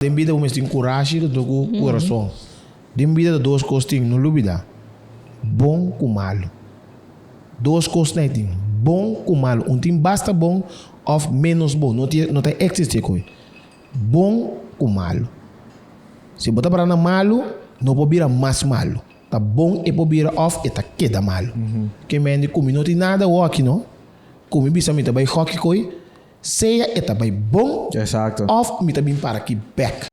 Den bida bo mester tin kurashi tanto ku kurason. Den bida ta dos kos tin, no lubida, bon ku malu. Dos kos nan e tin, bon ku malu. Un tin basta bon òf ménos bon, no tin, no ta eksistí koe. Bon ku malu. Si bo ta para na malu, no por bira mas malu. Ta bon e por bira òf e ta keda malu. Ke mende ku mi no tin nada awor aki no, ku mi bisa mi ta bai hòki koe, Sea e ta bai bon Exacto. of mi ta bin para aki bek.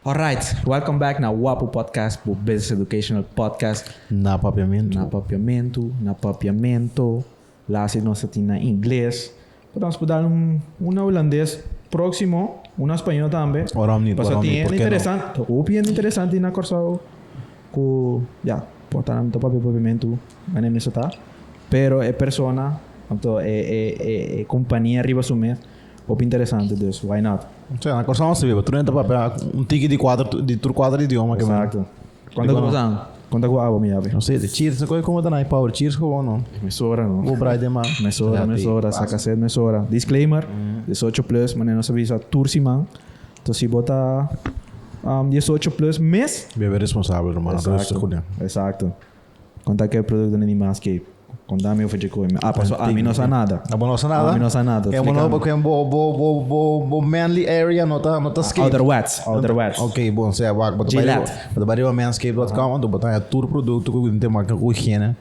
Alright, welcome back na Wapu Podcast, bo business educational podcast. Na papiamentu. Na papiamentu, na papiamento. Laatste nos ta tin na ingles. Pero nos por dal un un na hulandes próximo, un na spañó tambe. Waarom niet? Pasobra Waarom tin niet? hende Por ke no? interesante, hopi hende interesante na Kòrsou ku ya, por ta nan ta papia papiamentu, manera mi sa ta. Pero e persona, anto e e e e kompania riba su mes, hopi interesante, dus why not? Sea, na Kòrsou nos ta biba, tur hende ta papia un tiki di kuater, di tur kuater idioma ke men. Exacto. Cuánto Digo, ku san? Cuánto ku awa mi yabi? No sé, de cheers, no koe como ta nai power cheers gewoon no. Mesora no. Bo brai den man. Mesora, Ja, mesora, saca sed mesora. Disclaimer, 18 plus, manera nos a bisa tur siman. Entonces si bo ta um, 18 plus mes. Bebe responsabel, hermano. Exacto. Exacto. Conta ke producto ni Manscaped. Conta mi over dje koe. Ah, paso ami no sa nada. Ah, bo no sa nada? Ami no sa nada. Ke bo no, bo bo bo bo bo bo manly area no ta no ta scape. Ouderwets, ouderwets. Ok, bon, sea wak, bo ta bai Gillette. bo ta bai riba manscaped.com, anto bo ta haña tur producto ku tin te make ku higiene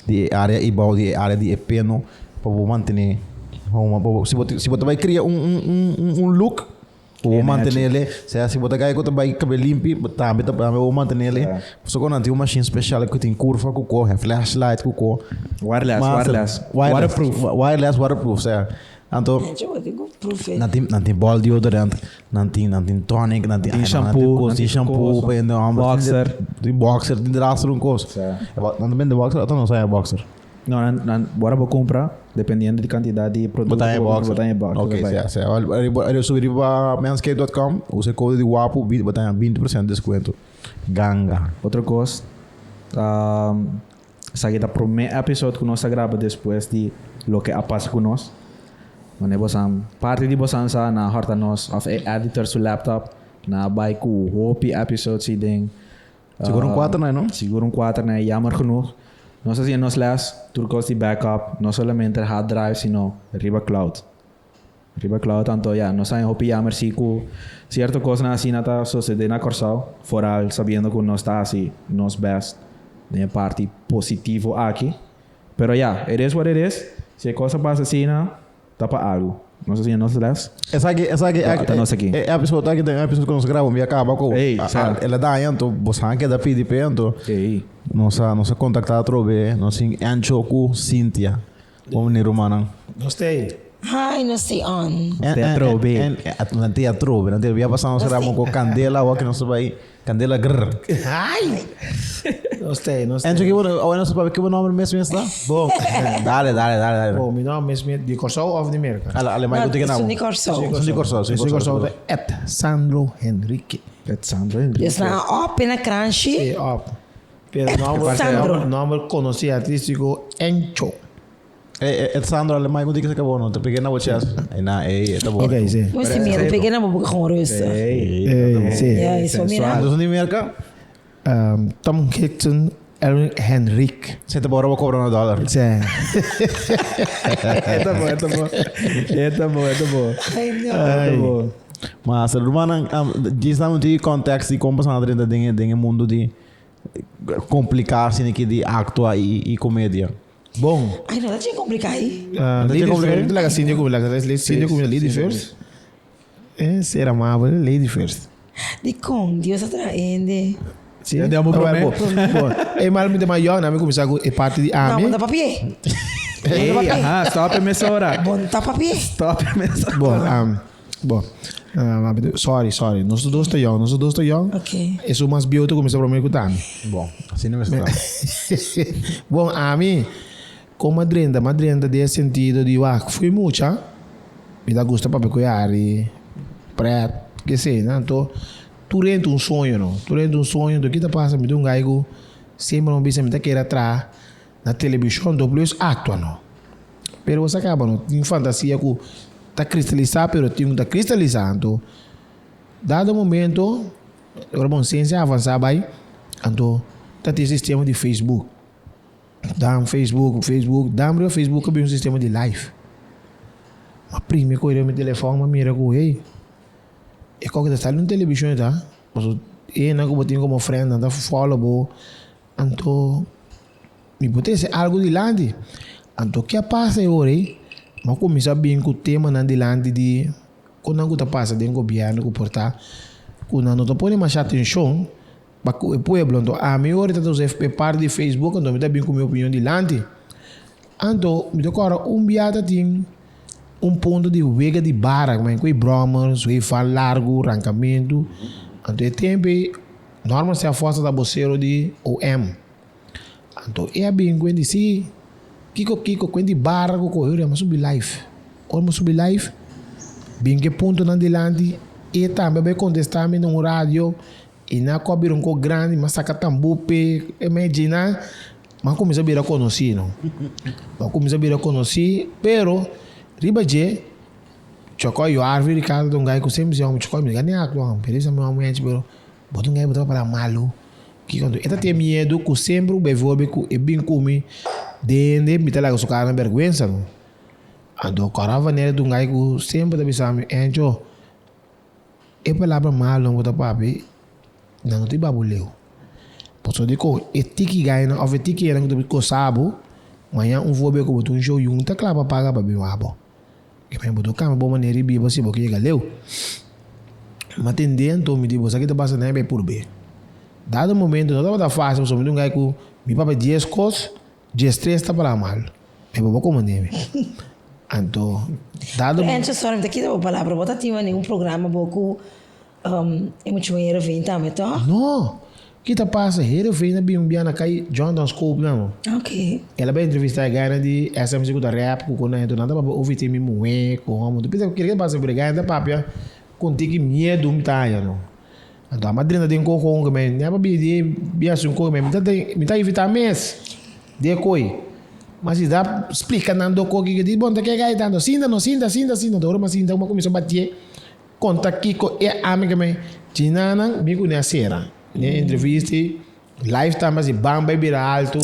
di e area i bou di e area di e peno pa bo mantene, pa bo si bo si bo ta bai kria un un un un look Bo por mantenele, sea si bo ta gai ku ta bai kabel limpi, bo tambe ta tambe bo por mantenele. Pasobra ku nan tin un machine special ku tin kurva ku ko, flashlight ku ko. Wireless, wireless. Waterproof. Wireless, waterproof, sea. Anto, nan tin, nan tin bòl deodorant, nan tin, nan tin tonic, nan tin, Tin shampoo, nan tin shampoo pa hende hòmber. Boxer. Tin boxer, tin drastra un kos. Nan ta bende boxer òf nan no sa e boxer? No, nan, nan, ora bo cumpra, dependiendo di cantidad di producto Bo ta cu e bo boxer. bo ta e boxer. Ok, bai. sea, sea. Al- Ariba, ariba subi riba manscaped.com, usa e code di WAPU, bi- bo ta haña 20% descuento. Ganga. Otro cos, um, esaki ta prome episode cu nos a graba despues di loke a pasa cu nos. Wanneer bosan, parti di bosan sa nan a horta nos, of e editor su laptop, nan a bai cu hopi episodes den. Sigur un kuater na e, no? Sigur un kuater na e, jammer genoeg. Nos a siña nos les, tur kos di backup, no solamente hard drive sino riba cloud. Riba cloud anto ya, nos haña hopi jammer si ku sierto kosnan asina ta sosede na Kòrsou, foral sabiendo ku nos ta hasi nos best den e parti positivo aki. Pero ya, it is what it is, si e kos a pasa asina, Ta pa algu. Nos a siña nos les. Esaki, esaki, Ta, ta nos aki. e episode aki ta un episode ku nos graba un bia kaba ku Ey, sa. el a daña anto bo san keda pidi p'e anto Ey. nos a nos a kontaktá atrobe nos tin Encho ku Cynthia bo mi rumannan. Nos ta ey. Hi, nos ta on. Nos ta atrobe. Nan ta atrobe. Nan ta bia pasá nos graba ku kandela awor ku nos ta bai Candela grrr. Ay! Nos ta, nos ta. Enzo, ki bo, awe nos ta papia, ki bo nomber mes mes ta? Bon. Dale, dale, dale, dale. Bon, mi nomber mes mes, di Kòrsou òf di Merka? Ale, ale, mai ku te Esun nabo. di Kòrsou. Esun di Kòrsou, Esun di Kòrsou ta Ed Sandro Henrique. Ed Sandro Henrique. Esnan a op en a kranshi. Sí, op. Pero nomber, Sandro. nomber konosí artístiko Encho. E, e, Sandro, ale mai ku te kabo no, te pegué na bo chest. Ei na, ei, e ta bon. Ok, sí. Moest die meer, pegué na bo boca gewoon rustig. Ey. Ey, sí. Ja, eso mira. Esun di Merka? Tom Hickson Erwin Henrique. Se ta bora bo cobra na dollar. Sí. E ta bon, e ta bon. E ta bon, e ta bon. Ay, no. E ta bon. Maar rumannan, djis dame un tiki context di kon pasando drenta den e den e mundo di complica asina ki di actua i i comedia. Bon. Ay, no ta chin complica ahí. Lady first. Laga Cindy cuminsa. Laga Cindy cuminsa. Lady first. Eh, ser amabel. Lady first. Dikon Dios a traha hende? Sí. Ya diamo prome. Bon, bon. E mal mi ta mayor, na mi cuminsa cu e parti di No, ami. bon ta papié. Ey, aha, stop e mesora. Bon ta papié. Stop e mesora. Bon, um, bon. Sorry, sorry. Nos tur dos ta yong, nos tur dos ta yong. Ok. Esun mas bieu ta cuminsa prome cu ta ami. Bon, asina mester ta. Bon, ami, con a drenta? M'a drenta den e sentido di wak, fui mucha, mi ta gusta papia cu yari, pret. Kese, no? Anto, tur hende un soño, no? Tur hende un soño, anto ki ta pasa? Mi ta un gai ku semper mi bisa mi ta kere traha na televishon, anto plus aktua, no? Pero bo sa kaba, no? Tin fantasia ku ta kristalisá, pero tin ku ta kristalisá. Anto, dado momento, ora bo siensia avansá bai, anto ta tin sistema di Facebook. Dan Facebook, Facebook, dan riba Facebook a bin un sistema di live. Ma primi koe riba mi telefòn, m'a mira ku hey, e kòke ta sali un televishon ta, pasobra e hendenan ku bo tin komo friend nan ta follow bo, anto mi por trese algu dilanti. Anto ke a pasa e ora ei, m'a kuminsá bin ku temanan dilanti di kon nan ku ta pasa den gobièrnu ku por ta ku nan no ta pone masha atenshon. Pa ku e pueblo. Anto ami ora ta usa e parti di Facebook anto mi ta bin ku mi opinion dilanti. Anto mi ta kòrda un bia ta tin un punto di wega di bara ku e bròmers, ku e fan largu, rankamentu. Anto e tempu ei Norman Seafosa ta bosero di OM. Anto e a bin ku e di si kiko kiko ku e di bara ku kohe ora mi a subi live. Ora mi a subi live bin ku e puntonan dilanti e tambe a bai kontestá mi na un radio. I nan ku a bira un kos grandi, m'a saka tambú p'e, e mei dje nan, m'a kuminsá bira konosí no. M'a kuminsá bira konosí, pero riba dje, Chòkòi yo Harvey Ricardo ta un gai ku semper bisa mi, Chòkòi mi no gana aktua, pero e bisa mi amo hèchi pero bo ta un gai bo ta papia malu. Kiko anto? E ta tin miedu ku semper ku beivoorbeeld ku e bin ku mi dende mi ta laga su kara na bèrgwensa no. Anto Cora Vanera ta un gai ku semper ta bisa mi, Encho, E palabra malu nan ku ta papia, nan no ta hiba bo leu. Pasobra dikon e tiki gainan òf e tiki hende ku ta bin kosa bo, mañana un voorbeeld ku bo ta un show yun ta kla pa paga pa bin wak bo. Ke manera bo ta kambia bo manera di biba si bo ke yega leu. Ma tende anto mi di bo sa ki ta pasa nan e bai purbe. Dado momento no tabata fácil pasobra mi ta un gai ku mi papia dies kos 13 ta para mal. Mi bo bo komand'é mi. Anto, dado. Encho, sorry, mi ta kita bo palabra. Bo ta tin wani un programa bo ku e mucha muher Heerenveen tambe, tòg? No. Ki ta pasa? Heerenveen a bin un bia na kai Jonathan Scope nan no. Ok. El a bai entrevistá e gainan di SMC ku ta rap ku kon nan. Anto nan ta papia over tin mi muhé ku hòmber. Anto bisa kere pasa pero e gainan ta papia kon tiki miedu mi ta haña no. Anto a madrina den koho ku mi ne pabia di bia haci un koho mi ta mi ta evita mes di e koe ma si ta splika nan do koe kiko di bon ta ke gai tanto sinta no sinta sinta sinta anto ora mi a sinta mi a kuminsa batie konta kiko e ami ke mi chinanan mi ku ne a sera ne entrevista live tambe asi bam bai bira alto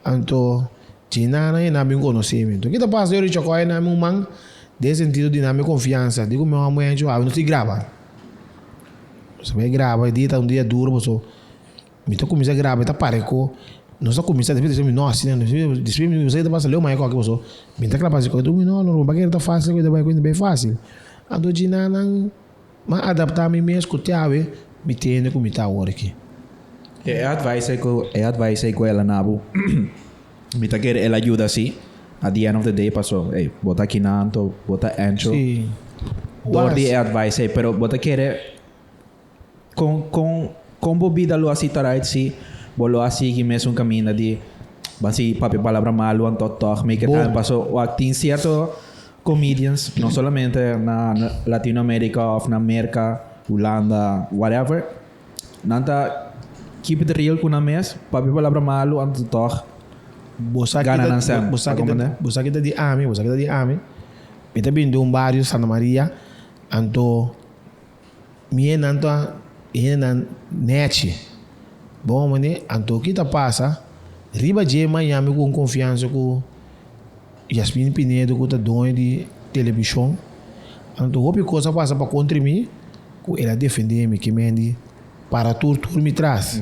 anto chinanan e nan bin konosi mi anto kita pasa yori chokoi nan mi un man den sentido di nan mi konfiansa di ku mi amo encho awe no si graba. Nos a bai graba e dia ta un dia duro paso mi ta kuminsá graba e ta pare ku nos ta kuminsá despues despues mi no asina despues mi ta pasa leu maya koke paso mi ta klapa asi koke mi no no bakera ta fásil ku e ta bai ku e ta bai fásil anto djina nan mi a adaptá mi mes ku te awe mi tende ku mi ta awor aki. E advice ei ku e advice ei ku el a na bo mi ta kere el a yuda si at the end of the day paso ey bo ta kina anto bo ta ancho Sí. door di Was. e advice ei pero bo ta kere con con con bo bida lo a si ta right si bo lo a sigui mesun caminda di ban sigui papia palabra malo anto toch make it Bo. happen paso wak tin cierto comedians no solamente na Latinoamerica of na Merca Hulanda whatever Nan ta keep it real ku nan mes, papia palabra malu anto tòg Bo sa gana kita, nan sèn. bo sa Ta kita, komprendé? bo sa kita di ami, bo sa kita di ami. Mi ta bini di un bario Santa Maria, anto mi hendenan ta hendenan nèchi. Bo komprendé? Anto ki ta pasa, riba dje maña mi ku un konfiansa ku Yasmin Pinedo ku ta doño di televishon, anto hopi kos a pasa pa kontra mi. Ku el a defendé mi, ke men di para tur tur mi tras.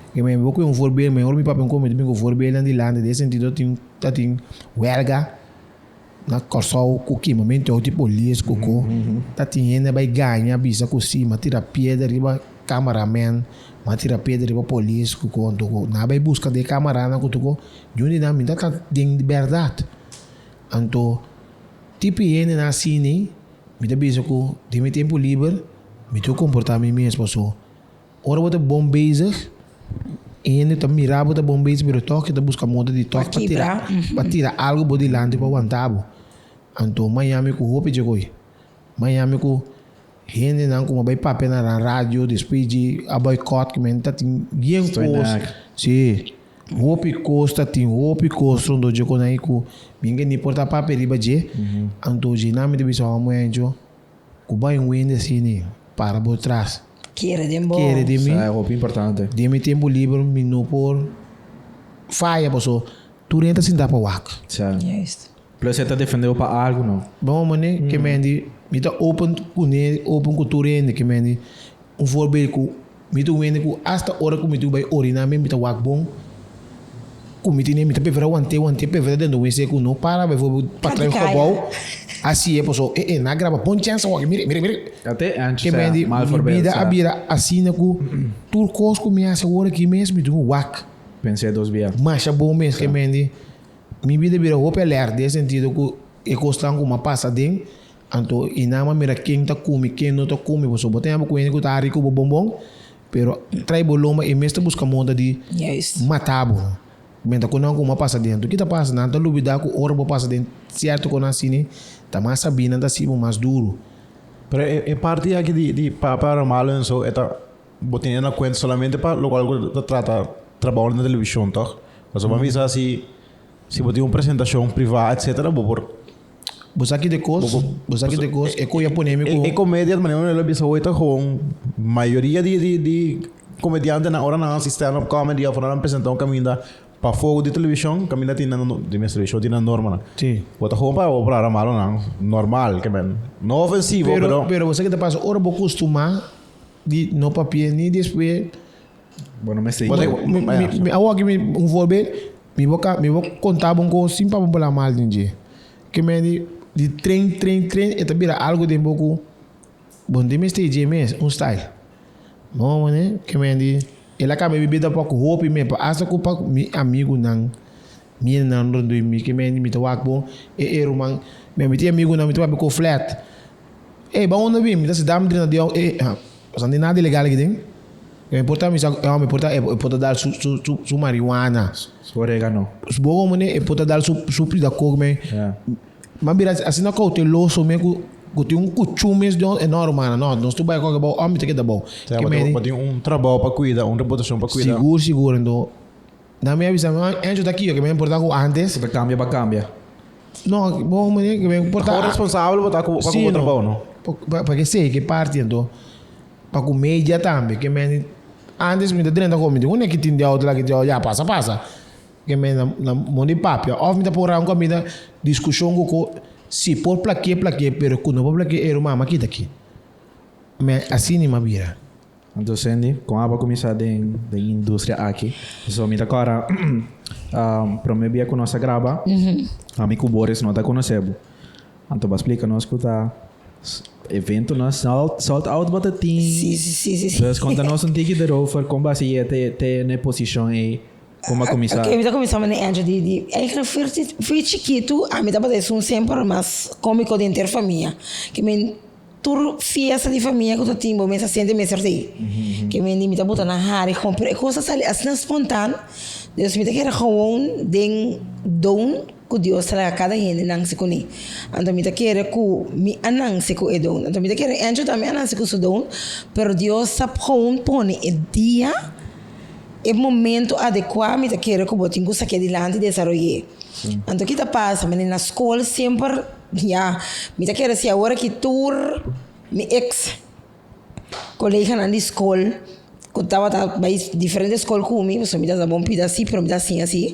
Ke men bo ku un voorbeeld, mehor mi papia un komo mi ta bin ku voorbeelden dilanti. Den e sentido tin ta tin wèlga na Kòrsou ku kimamentu di polis ku ku ta tin hende bai gaña bisa ku si mi a tira piedra riba cameraman, mi a tira piedra riba polis ku ku anto ku nan a bai buska den e cameranan ku tuko di un di nan mi ta ta den bèrdat. Anto tipi hendenan asina. Mi ta bisa ku den mi tempu liber mi ta komportá mi mes paso ora bo ta bon bezig e hende ta mira bo ta bon bezig pero tòg e ta buska moda di tòg pa tira pa tira algu bo dilanti pa wanta bo. Anto Miami ku hopi dje koe. Miami ku. Hendenan ku a bai papia na nan radio despues di a boycott ku men ta tin bien kos. Si, hopi kos ta tin, hopi kos rondó dje konai ku mi ke ni por ta papia riba dje. Anto dje nan mi ta bisa homo encho ku bai un wende asini para bo tras. Kere den bo. Kere den mi. Sa e hopi importante. Den mi tempu liber mi no por faya paso tur hende ta sinta pa wak. Sa. Juist. Plus e ta defende bo pa algu no. Bon mane ke men di mi ta open kuné open ku tur hende ke men di un voorbeeld ku mi ta un hende ku asta ora ku mi tin bai oriná mi mi ta wak bon ku mi tene mi ta prefera want'é want'é prefera dentro wc ku no para bijvoorbeeld pa trae gebouw asi e paso e e na graba bon chèns awor mira mira mira Ate anchi ke men sa di mal mi voorbeeld bida a sa. bira asina ku tur kos ku mi hasi awor aki mes mi tin ku wak. Pens'é dos bia. Masha bon mes ke men di. Mi bida bira hopi alert den sentido ku e kosnan ku m'a pasa den, anto i nan m'a mira ken ta kumi, ken no ta kumi, pasobra bo ta yama ku hende ku ta hari ku bo bonbon, pero trai bo lomba e mes ta buska monda di mata bo. Menta ku nan ku m'a pasa den. Anto ki ta pasa? Nan ta lubida ku ora bo pasa den sierto konan asini, ta mas sabí nan ta hasi bo mas duru. Pero e parti aki di papa Romalo en so e ta Bo tene na cuenta solamente pa locual cu ta trata trabao na television toch? Pasobra bo a bisa si si bo tin un presentacion priva etcetera bo por. Bo sa ki de cos, bo sa ki de cos, e cu ya pone mi cu. E comedia manera mi lo bisa hoy ta gewoon mayoria di di di comediantenan ora nan haci stand up comedy of ora nan presenta un caminda pafo di television caminda tin nan di mes television tin nan normanan. Si. Bo ta gewoon pa bo por malo nan normal ke men no ofensivo pero. Pero bo sa ki ta pasa ora bo costuma Di no papia ni despues. Bo no mester Mi, mi, mi, awor aki mi, un voorbeeld, mi bo ka, mi bo konta bo un kos sin pa bo bula mal den dje. Ke men di, di train, train, train, e ta bira algo den bo ku bo no tin mester dje mes, un style. No, mane, ke men di, el a kambia mi bida pa ku hopi men, pa asta ku pa mi amigunan, mi hendenan rondó di mi, ke men di mi ta wak bon, e e ruman, mi tin amigunan mi ta papia ku flat. Ey, ba unda bin? Mi ta si dam drenta di ey, ha, pasobra no tin nada ilegal aki den. E por ta misa, e homber por ta, e por ta dal su, su, su, su marihuana. Su oregano. Su bobo mane, e por ta dal su, su pida coke me. Ja. Ma bira asina cauteloso me cu, cu tin un cuchu mes di e no hermana, no, nos tur bay coke abao, mi ta keda abao. Sea, bo tin, bo tin un trabao pa cuida, un reputacion pa cuida. Sigur, sigur, ento, nan mi a bisa, Encho ta kiyo, ke mi a importa cu antes. Bo ta cambia pa cambia. No, bo manera que ben por ta responsabel bo ta ku pa ku bo trabou, no? Pa pa ke sei ke parti anto pa ku media tambe ke men antes mi ta drenta ku mi di un ki tin di auto la ki tin ya pasa pasa ke men na na mondi papia of mi ta por un comida diskushon ku ko si por plakie plakie pero ku no por plakie e ruman a kita aki men asina mi a bira. Anto Sandy, kon abo a kuminsá den den industria aki? So mi ta kòrda promé bia ku nos a graba, ami ku Boris no ta konosé bo. Anto bo a splika nos ku ta eventonan sold sold out bo ta tin. Sí, sí, sí, sí, sí. Dus konta nos un tiki derover kon bo a hasi yega te te na e posishon ei, kon bo a kuminsá? Oké, mi ta kuminsá manera Andrew di di eigenlijk for chikitu ami tabata esun semper mas kómiko den henter famia. Ke men Tur fiesta di famia ku ta tin bo mes a siente mester ta ei. Ke men di mi ta bota nan hari gewoon pero e kos a sali asina spontaan dus mi ta kere gewoon den don ku Dios ta laga kada hende nanse kuné. Anto mi ta kere ku mi a nanse ku e don. Anto mi ta kere Andrew tambe a nanse ku su don pero Dios ta gewoon pone e dia e momento adekua mi ta kere ku bo tin ku sak'é dilanti desaroy'é. Anto ki ta pasa manera na skol semper. Ya, mi ta kere si awor aki tur mi ex koleganan di skol ku tabata bai diferente skol ku mi, pasobra mi ta bon pida si pero mi ta siña si,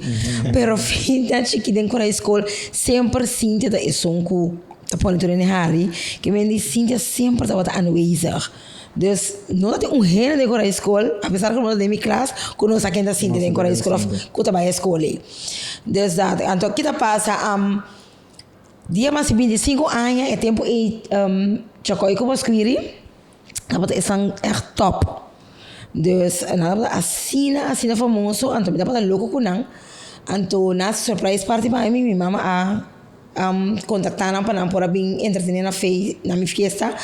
pero fin ta chiki den kora di skol semper Cynthia ta esun ku ta pone tur hende hari, ke men di Cynthia semper tabata aanwezig. Dus no ta tin un hende den kora di skol, apesar ku no ta den mi klas, ku no sa ken ta Cynthia den kora di skol of ku ta bai e skol ei. Dus dat, anto ki ta pasa. Dia mas di bintisinko aña e tempu ei Chòkòi ku Boskwiri tabata esnan ègt tòp. Dus nan tabata asina asina famoso anto mi tabata loko ku nan. Anto nan a hasi surprise party pa mi, mi mama a. um, kontaktá nan pa nan por a bin entretené na fe na mi fiesta.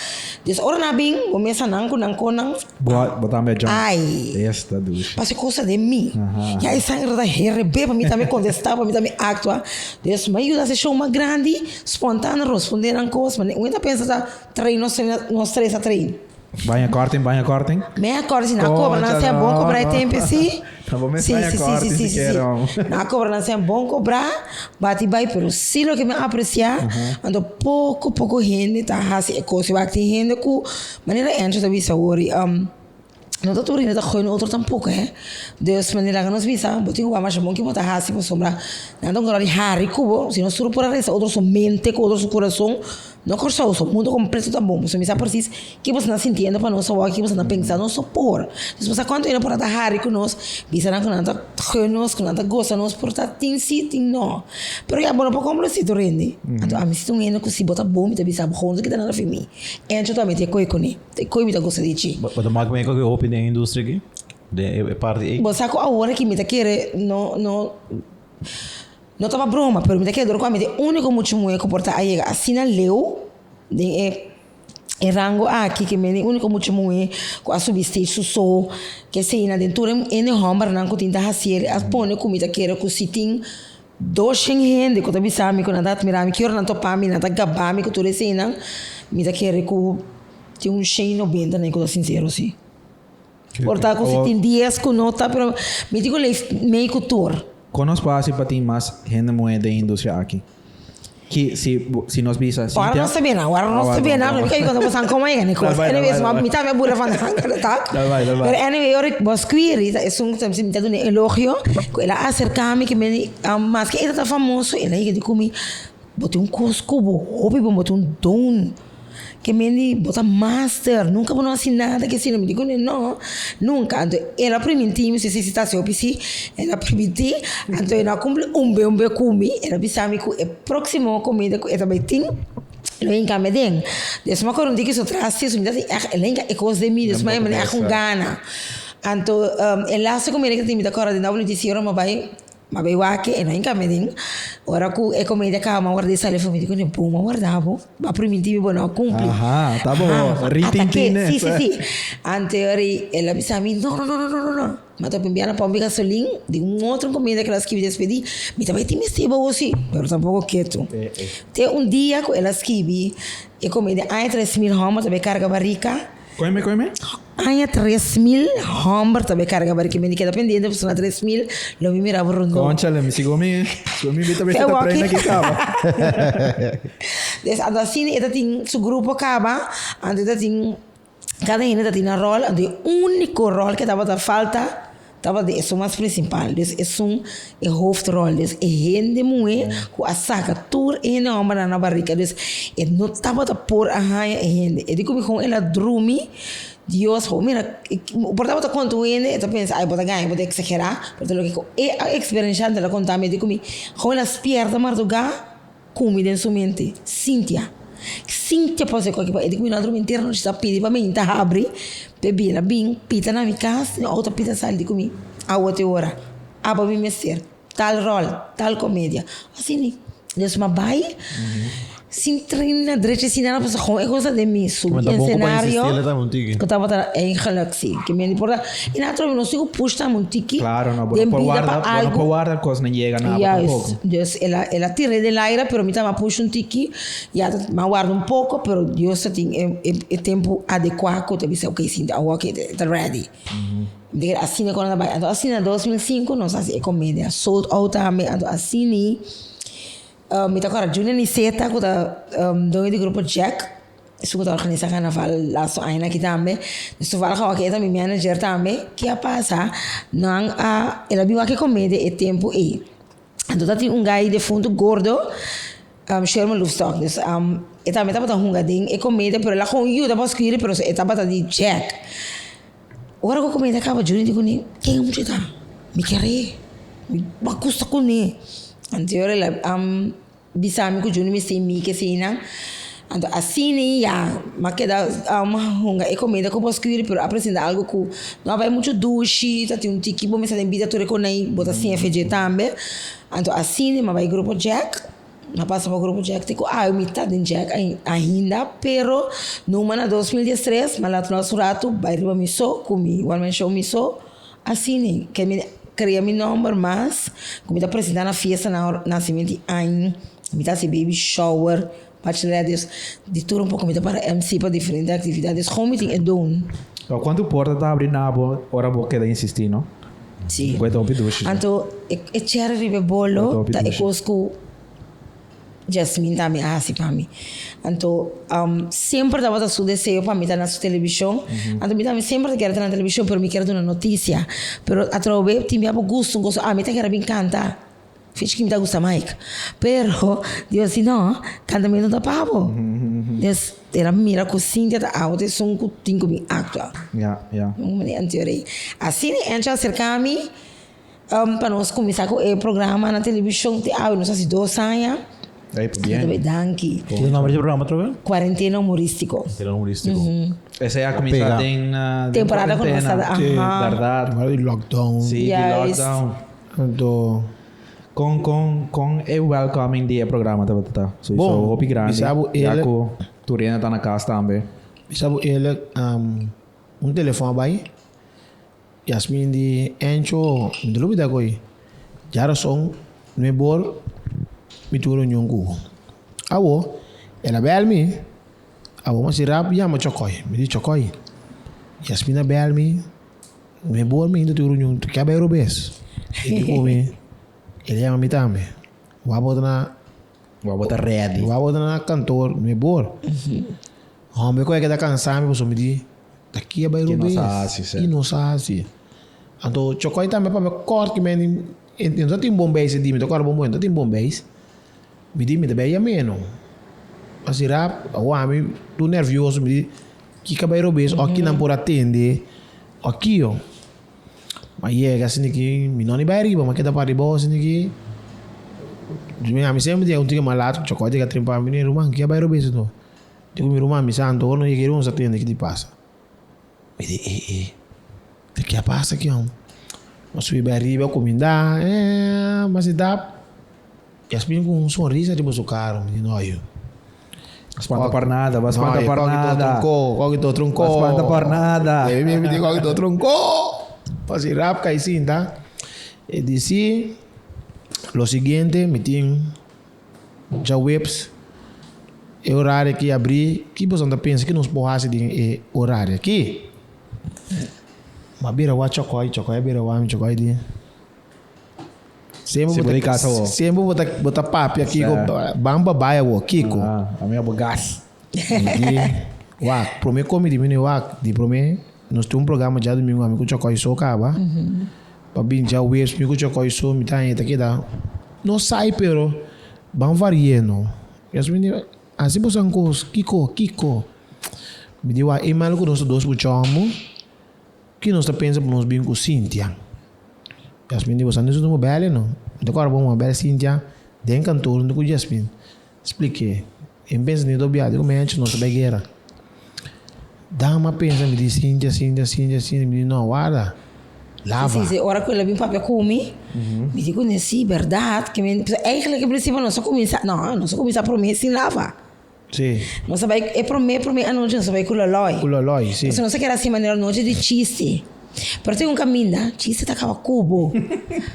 Dus ora nan a bin, bo mesa nan ku nan konan. Bo bo tambe a jump. Ai. Esta dushi. Pasa cosa den mi. Ya e sangre ta herebé pa mi tambe kontestá, pa mi tambe aktua. Dus mi a yuda hasi show mas grandi, spontano respondé nan kos, ma un ta pensa ta train nos nos tres a train. Baña korting, baña korting. Me acordo si na cobra nan sea bon cobra e tempo si. Na bo mes baña korting si kere man. Na cobra nan sea bon cobra, bati bai pero si loke mi aprecia, anto poco poco hende ta haci e cos. Wak tin hende cu manera Enzo ta bisa awor no ta tur hende ta gooi otro tampoco he. Dus manera nos bisa bo tin cu wak masha bon ki bo ta haci pasobra nan ta un grado di hari cu bo, si nos tur por a reza otro su mente cu otro su curason. No Kòrsou so, mundu kompleto ta bon. Pasobra mi sa presis ke boso ta sintiendo pa nos awor, ke boso ta pensa nos so por. Dus bo sa kuantu hende por a ta hari ku nos, bisa nan ku nan ta gun nos, ku nan ta gosa nos, por ta tin si, tin no. Pero ya bo no por komplasí tur hende. Anto ami si ta un hende ku si bo ta bon mi ta bisa bo gewoon no ta kita nada fi mi. Encho tambe ta e koi kuné, ta e koi mi ta gosa di dje. Bo ta mak mei ku hopi den e industria aki? Den e parti ei? Bo sa ku awor aki mi ta kere no no. No ta pa broma, pero mi ta kere dor ku ami ta e úniko mucha muhé ku por ta a yega asina leu den e e rango aki, ke mi ta e úniko mucha muhé ku a subi stage su so, ke esei den tur e hende hòmbernan ku tin ta hasié a pone ku mi ta kere ku si tin doshen hende ku ta bisa mi ku nan ta atmirá mi, ki ora nan topa mi nan ta gaba mi ku tur eseinan, mi ta kere ku tin un shen i nobenta nan ku ta sinsero si. Por ta ku si tin dies ku no ta, pero mi tin ku leef mei ku tur. Kon nos por hasi pa tin mas hende muhé den e industria aki? Ki si si nos bisa Ora Cynthia nos ta bira, ora nos ta bira, mi ka konta bosan komo yega ni kos. Anyway, suma mi tambe a bula van hanker tak. Pero anyway, ora bo skwiri ta esun ku ta mi ta duna elogio ku el a aserka mi ku mi maske e ta famoso el a yega di ku mi bo tin un kos ku bo hopi bon, bo tin un don. Ke mende bo ta master, nunka bo no hasi nada ke asina. Mi di kuné no, nunka. Anto el a primintí mi, si si ta hopi si, el a primintí, anto e no a kumpli un be un be ku mi, el a bisa mi ku e próksimo komida ku e ta bai tin, lo hinka mi aden. Des mi a kore un tiki su tras si, mi ta si ègt el a hinka e kos den mi, des mi a ègt un gana. Anto e laste komida ke tin mi ta kòrda den WTC ora mi a bai. Ma bay wak e no hinka mi den. Ora ku e komida kaba mi a warda e sali for mi di ku bo a warda bo, bo a primintí mi bo no a kumpli. Aha, ta bo ritintí Si, si, si. Ante ora el a bisa mi, no, no, no, no, no, no. Mi a topa enviá na pòmp di gasolin di un otro komida ku el a skibi despedí. Mi ta bay tin mester bo si, pero tampoco ketu. Te un dia ku el a skibi e komida aña 3000 hòmber ta bay karga barika. Koime, koime? Aña 3000 hòmber ta bay karga barika. Mi di keda pendiente pasobra na 3000 lo mi mira bo rondó. Kònchale, mi sigo mi, sigo mi bita bishita trein aki kaba. Des anto asina e ta tin su grupo kaba, anto e ta tin, kada hende ta tin nan ròl, anto e úniko ròl ke tabata falta tabata di esun mas prinsipal, dus esun e hoofdrol, dus e hende muhé ku a saka tur e hende hòmbernan na barika, dus e no tabata por a haña e hende, e di ku mi kon el a drumi, Dios bo mira, por tabata konta un hende e ta pensa ay bo ta gaña, bo ta eksagerá, pero ta loke ku e a eksperenshá el a konta mi, e di ku mi kon el a spièrta mardugá. Ku mi den su mente, Cynthia, Cynthia por hacer cualkier cosa. E di ku mi no a drumi entero nochi ta pidi pa mi ta habri p'e bira bin pita na mi cas, mi auto pita sali di ku mi awo te ora, abo mi mester tal rol, tal comedia. Asina dus mi a bai sin train na drechi sin nada pasobra gewoon e cosa den mi subi Bo ta bon ku pa escenario insistí tambe un tiki. ku tabata eigenlijk si. Ke mi a di por ta i nan a trobe nos tin ku push tambe un tiki Claro, no, bo no den por bida warda, pa bo no algu. por warda kosnan yega na bo Juist, tampoco. dus el a el a tira den aire pero mi taba push un tiki ya ta mi a warda un poko pero Dios ta tin e e e tempu adekuá ku ta bisa ok Cintia awor ke e ta ready. Mi ta kere asina ku nan ta bai anto asina 2005 nos hasi e komedia sold out tambe anto asina Mi ta kòrda Junior Niceta ku ta doño di grupo Jack, esun ku ta organisá karnaval lastu añanan aki tambe. Dus toevallig awor e ta mi manager tambe. Ke a pasa? Nan a, el a bin wak e komedia e tempu ei. Anto ta tin un gai defuntu gordo, Sherman Loefstok. Dus e tambe tabata hunga den e komedia pero el a kon yuda pa skiri pero e tabata di Jack. Ora ku komedia kaba Juni di kuné, ken e mucha ta? Mi kere, mi a gusta kuné. Anto ora el a bisa mi ku Juni mester mi ke asina, anto asina ya mi a keda hunga e komedia ku bo skirbi pero a presenta algu ku no a bai muchu dushi, ta tin un tiki bo mester den bida tur e konai bo ta siña fe dje tambe. Anto asina mi a bai grupo Jack. Mi a pasa pa Grupo Jack te ku awe mi ta den Jack ainda, pero numa na 2013 mi a laat los un ratu bai riba mi so ku mi one man show mi so. Asina ke mi krea mi nomber mas ku mi ta presenta na fiesta na nacimento di aña, mi ta hasi baby shower, bachelorette, dus di tur un poko mi ta para MC pa diferente actividad, dus gewoon mi tin e don. Pero cuanto porta ta abri na bo ora bo keda insisti no? Si. Cu e ta hopi dushi. Anto e cherry riba e bolo ta e cos cu Jasmine tambe a hasi pa mi. Anto semper tabata su deseo pa mi ta na su televishon. Anto mi tambe semper ta kere ta na televishon pero mi kere duna notisia. Pero atrobe tin bia bo gusto un cosa, ami ta kere bin kanta. Fichi ki mi ta gusta Mike. Pero Dios di no, kantamentu ta pa bo. Des el a mira ku Cynthia ta awo ta esun ku tin ku bin aktua. Un manera anterior ei. Asina Encho a aserka mi. Pa nos kuminsá ku e programa na televishon te awe nos hasi dos aña. Ey, pabien. Tambe danki. Ki ta nomber di e programa otra vez? Kuarentena Humorístiko. Kuarentena Humorístiko. Esei a kuminsá Pega. den den Temporada ku nos kuarentena. tabata, aha. Bèrdat. Temporada di lockdown. Sí, di Juist. lockdown. Anto. Kon kon kon e welcoming di e programa tabata ta? Sowieso Bon, hopi grandi. bisa bo Ya eerlijk. ku tur hende ta na kas tambe. Bisa bo eerlijk, un telefòn a bai. Yasmin di, Encho, mi ta lubida koe. Djarason mi bor mi tin un reunion ku bo. Awo, el a bel mi, awo mi a sira yama Chokoy. Mi di, Chokoy, Yasmin a bel mi, mi bor mi hinta tin un reunion, ke a bai robes? E di ku mi, el a yama mi tambe. Wou bo ta na. Wou bo ta ready. Wou bo ta na kantoor, mi bor. Homber ku a keda kansa mi pasobra mi di. Ta kia bai Ki nos rubes. a hasi, Ki nos a hasi. Anto Chokoy tambe papia kort ki men e no ta tin bon beis e di mi ta kòrda bon bon e no ta tin bon beis. Mi di mi ta bai yam'é no. Asi rap awor ami tur nervioso mi di kiko a bai rubes o ki nan por atende o kio. Mi a yega asina ki mi no ni bai riba mi a keda paribou asina ki ami semper yega un tiki mas lat Chokoy ta yega trempa mi di ruman ki a bai rubes anto. Di ku mi ruman mi santo ora no yega iri un sa tende ki di pasa. Mi di e e ta ke a pasa aki hom. Mi subi bai riba kuminda eh mi a sinta Yasmin ku un sonrisa riba su kara mi di no yu. Spanta por nada, bo spanta por nada. Koki to tronko. Bo spanta por nada. Mi di koki to tronko. Pasi rap kai sinta. E di si lo siguiente mi tin. Djaweps, e horario aki abrí, ki boso ta pensa ki nos por hasi den e horario aki? Mi a bira wak Chòkòi, Chòkòi a bira wak mi, Chòkòi di, Semper Si bo bo di ta, casa awor. semper bo ta, bo ta papia kiko, ban pa bai awor, kiko? Ah, ami a bo gas. Mi di, wak, promé kon mi di, mi di wak, di promé nos tin un programa djadumingu ami ku Chòkòi so kaba. Pa bin djaweps mi ku Chòkòi so mi ta haña ta keda no sai pero ban vari'é no. Yasmin di, hasi boso an kos, kiko, kiko? Mi di, wak e mal ku nos ta dos muchòmbu, ki nos ta pensa pa nos bin ku Cynthia? Yasmin di, boso a nisu no bèl'e no. Mi ta kòrda bon bo a bèl Cynthia den kantor huntu ku Yasmin. Splik'é. E pensa ni dobia, di ku menchu nos ta bai guera. Dama pensa, mi di Cynthia, Cynthia, Cynthia, Cynthia, mi di no, warda. Lava. Sí, sí, ora ku el a bin papia ku mi, mi di kuné, sí, bèrdat, ke mi, eigenlijk en prinsipio nos a kuminsá, no, nos a kuminsá promé sin lava. Sí. Nos a bai, e promé, promé anochi nos a bai ku Loloi. Ku Loloi, sí. Pasobra nos a keda hasi manera nochi di chiste. Pero tin un kaminda, chiste ta kaba ku bo.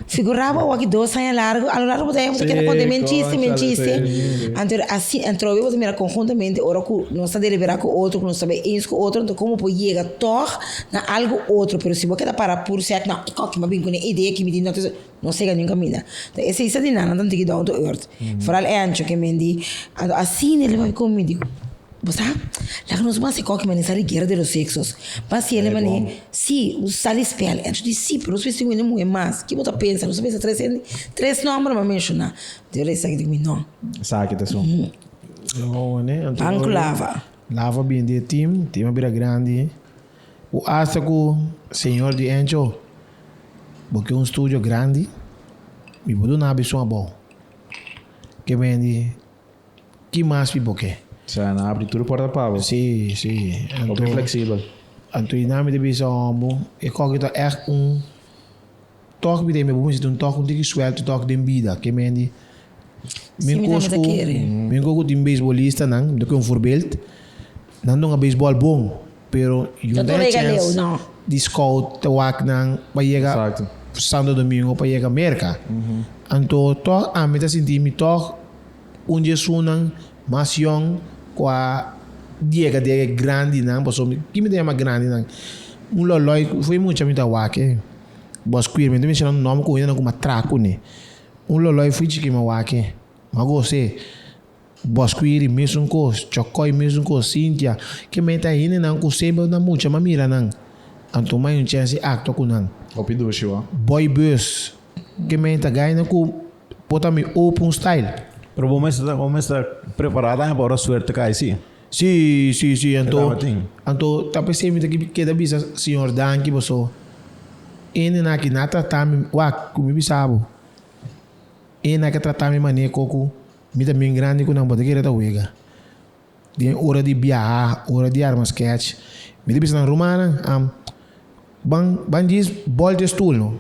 Figurá bo awor aki dos aña largu, a lo largo bo ta bo ta keda konta men chiste, men chiste. Anto asi, anto bo ta mira konhuntamente ora ku nos ta deliberá ku otro, ku nos ta bai eens ku otro, anto komo por yega tòg na algu otro. Pero si bo keda para pur sèt, no, e kòki mi a bin ku e idea ki mi di, no ta no sega niun kaminda. Anto esei sa di nan, nan ta un tiki down to earth. Foral Encho ke men di, anto asina el a bai ku mi di. Bo sa? Laga nos ban hasi koki manera sa di guera de los sexos. Ban hasi ele manera, si, un sali spel. Encho di si, pero nos mester un hende muhe mas. Ki bo ta pensa? Nos a pensa tres hende, tres nomber bo a menshoná. Dor esaki di mi no. Esaki ta esun. Ban ku lava. Lava bin di e team, team a bira grandi. Ku asta ku señor di Encho, bo ke un studio grandi, mi por duna bo esun abou. Ke men di. Ki mas pi bo ke? Sa nan abri tur porta pa bo. Si, si. Hopi flexibel. Anto i nan mi ta bisa hombo, e koki ta echt un tok mi ta bo mester un tok un tiki suelto tok den bida. Ke men di, Si, mi Min tambe ta kere. Min kos ku tin beisbolistanan, mi ta kohe un voorbeeld, nan dunga beisbòl bon, pero Ta yunda tur e rega chèns leu, no. di scout ta wak nan pa yega Exacto. Santo Domingo pa yega Merka. Anto tòg ami ta sinti mi tòg un di esunnan mas yòn ku a yega di e grandinan, pasobra ki mi ta yama grandinan? Un lòlòi ku fo'i mucha mi ta wak e, bòs kuir mi ta menshona un nòmber ku hendenan ku matrá kuné. Un loloi fui chiki ma wak-e, ma gos'é. Bosquiri mesun kos, Chokoi mesun kos, Cynthia, ke men ta hendenan ku semper na mucha ma mira nan. Anto mai un chèns di aktua ku nan. Hopi dushi wou. Boy Bus, ke men ta gainan ku por ta mi open style. Pero bo mester ta, bo mester ta prepará tambe pa ora suerte kai si. Si, si, si, anto, tabatin. anto ta p'esei mi ta keda bisa señor danki paso hendenan aki na trata mi, wak ku mi bisa bo, hendenan aki a trata mi manera ku mi ta bien grandi ku nan bo ta kere ta wega. Den ora di biaha, ora di arma sketch, mi ta bisa nan rumannan, am, ban, ban djis bòlta e stul no.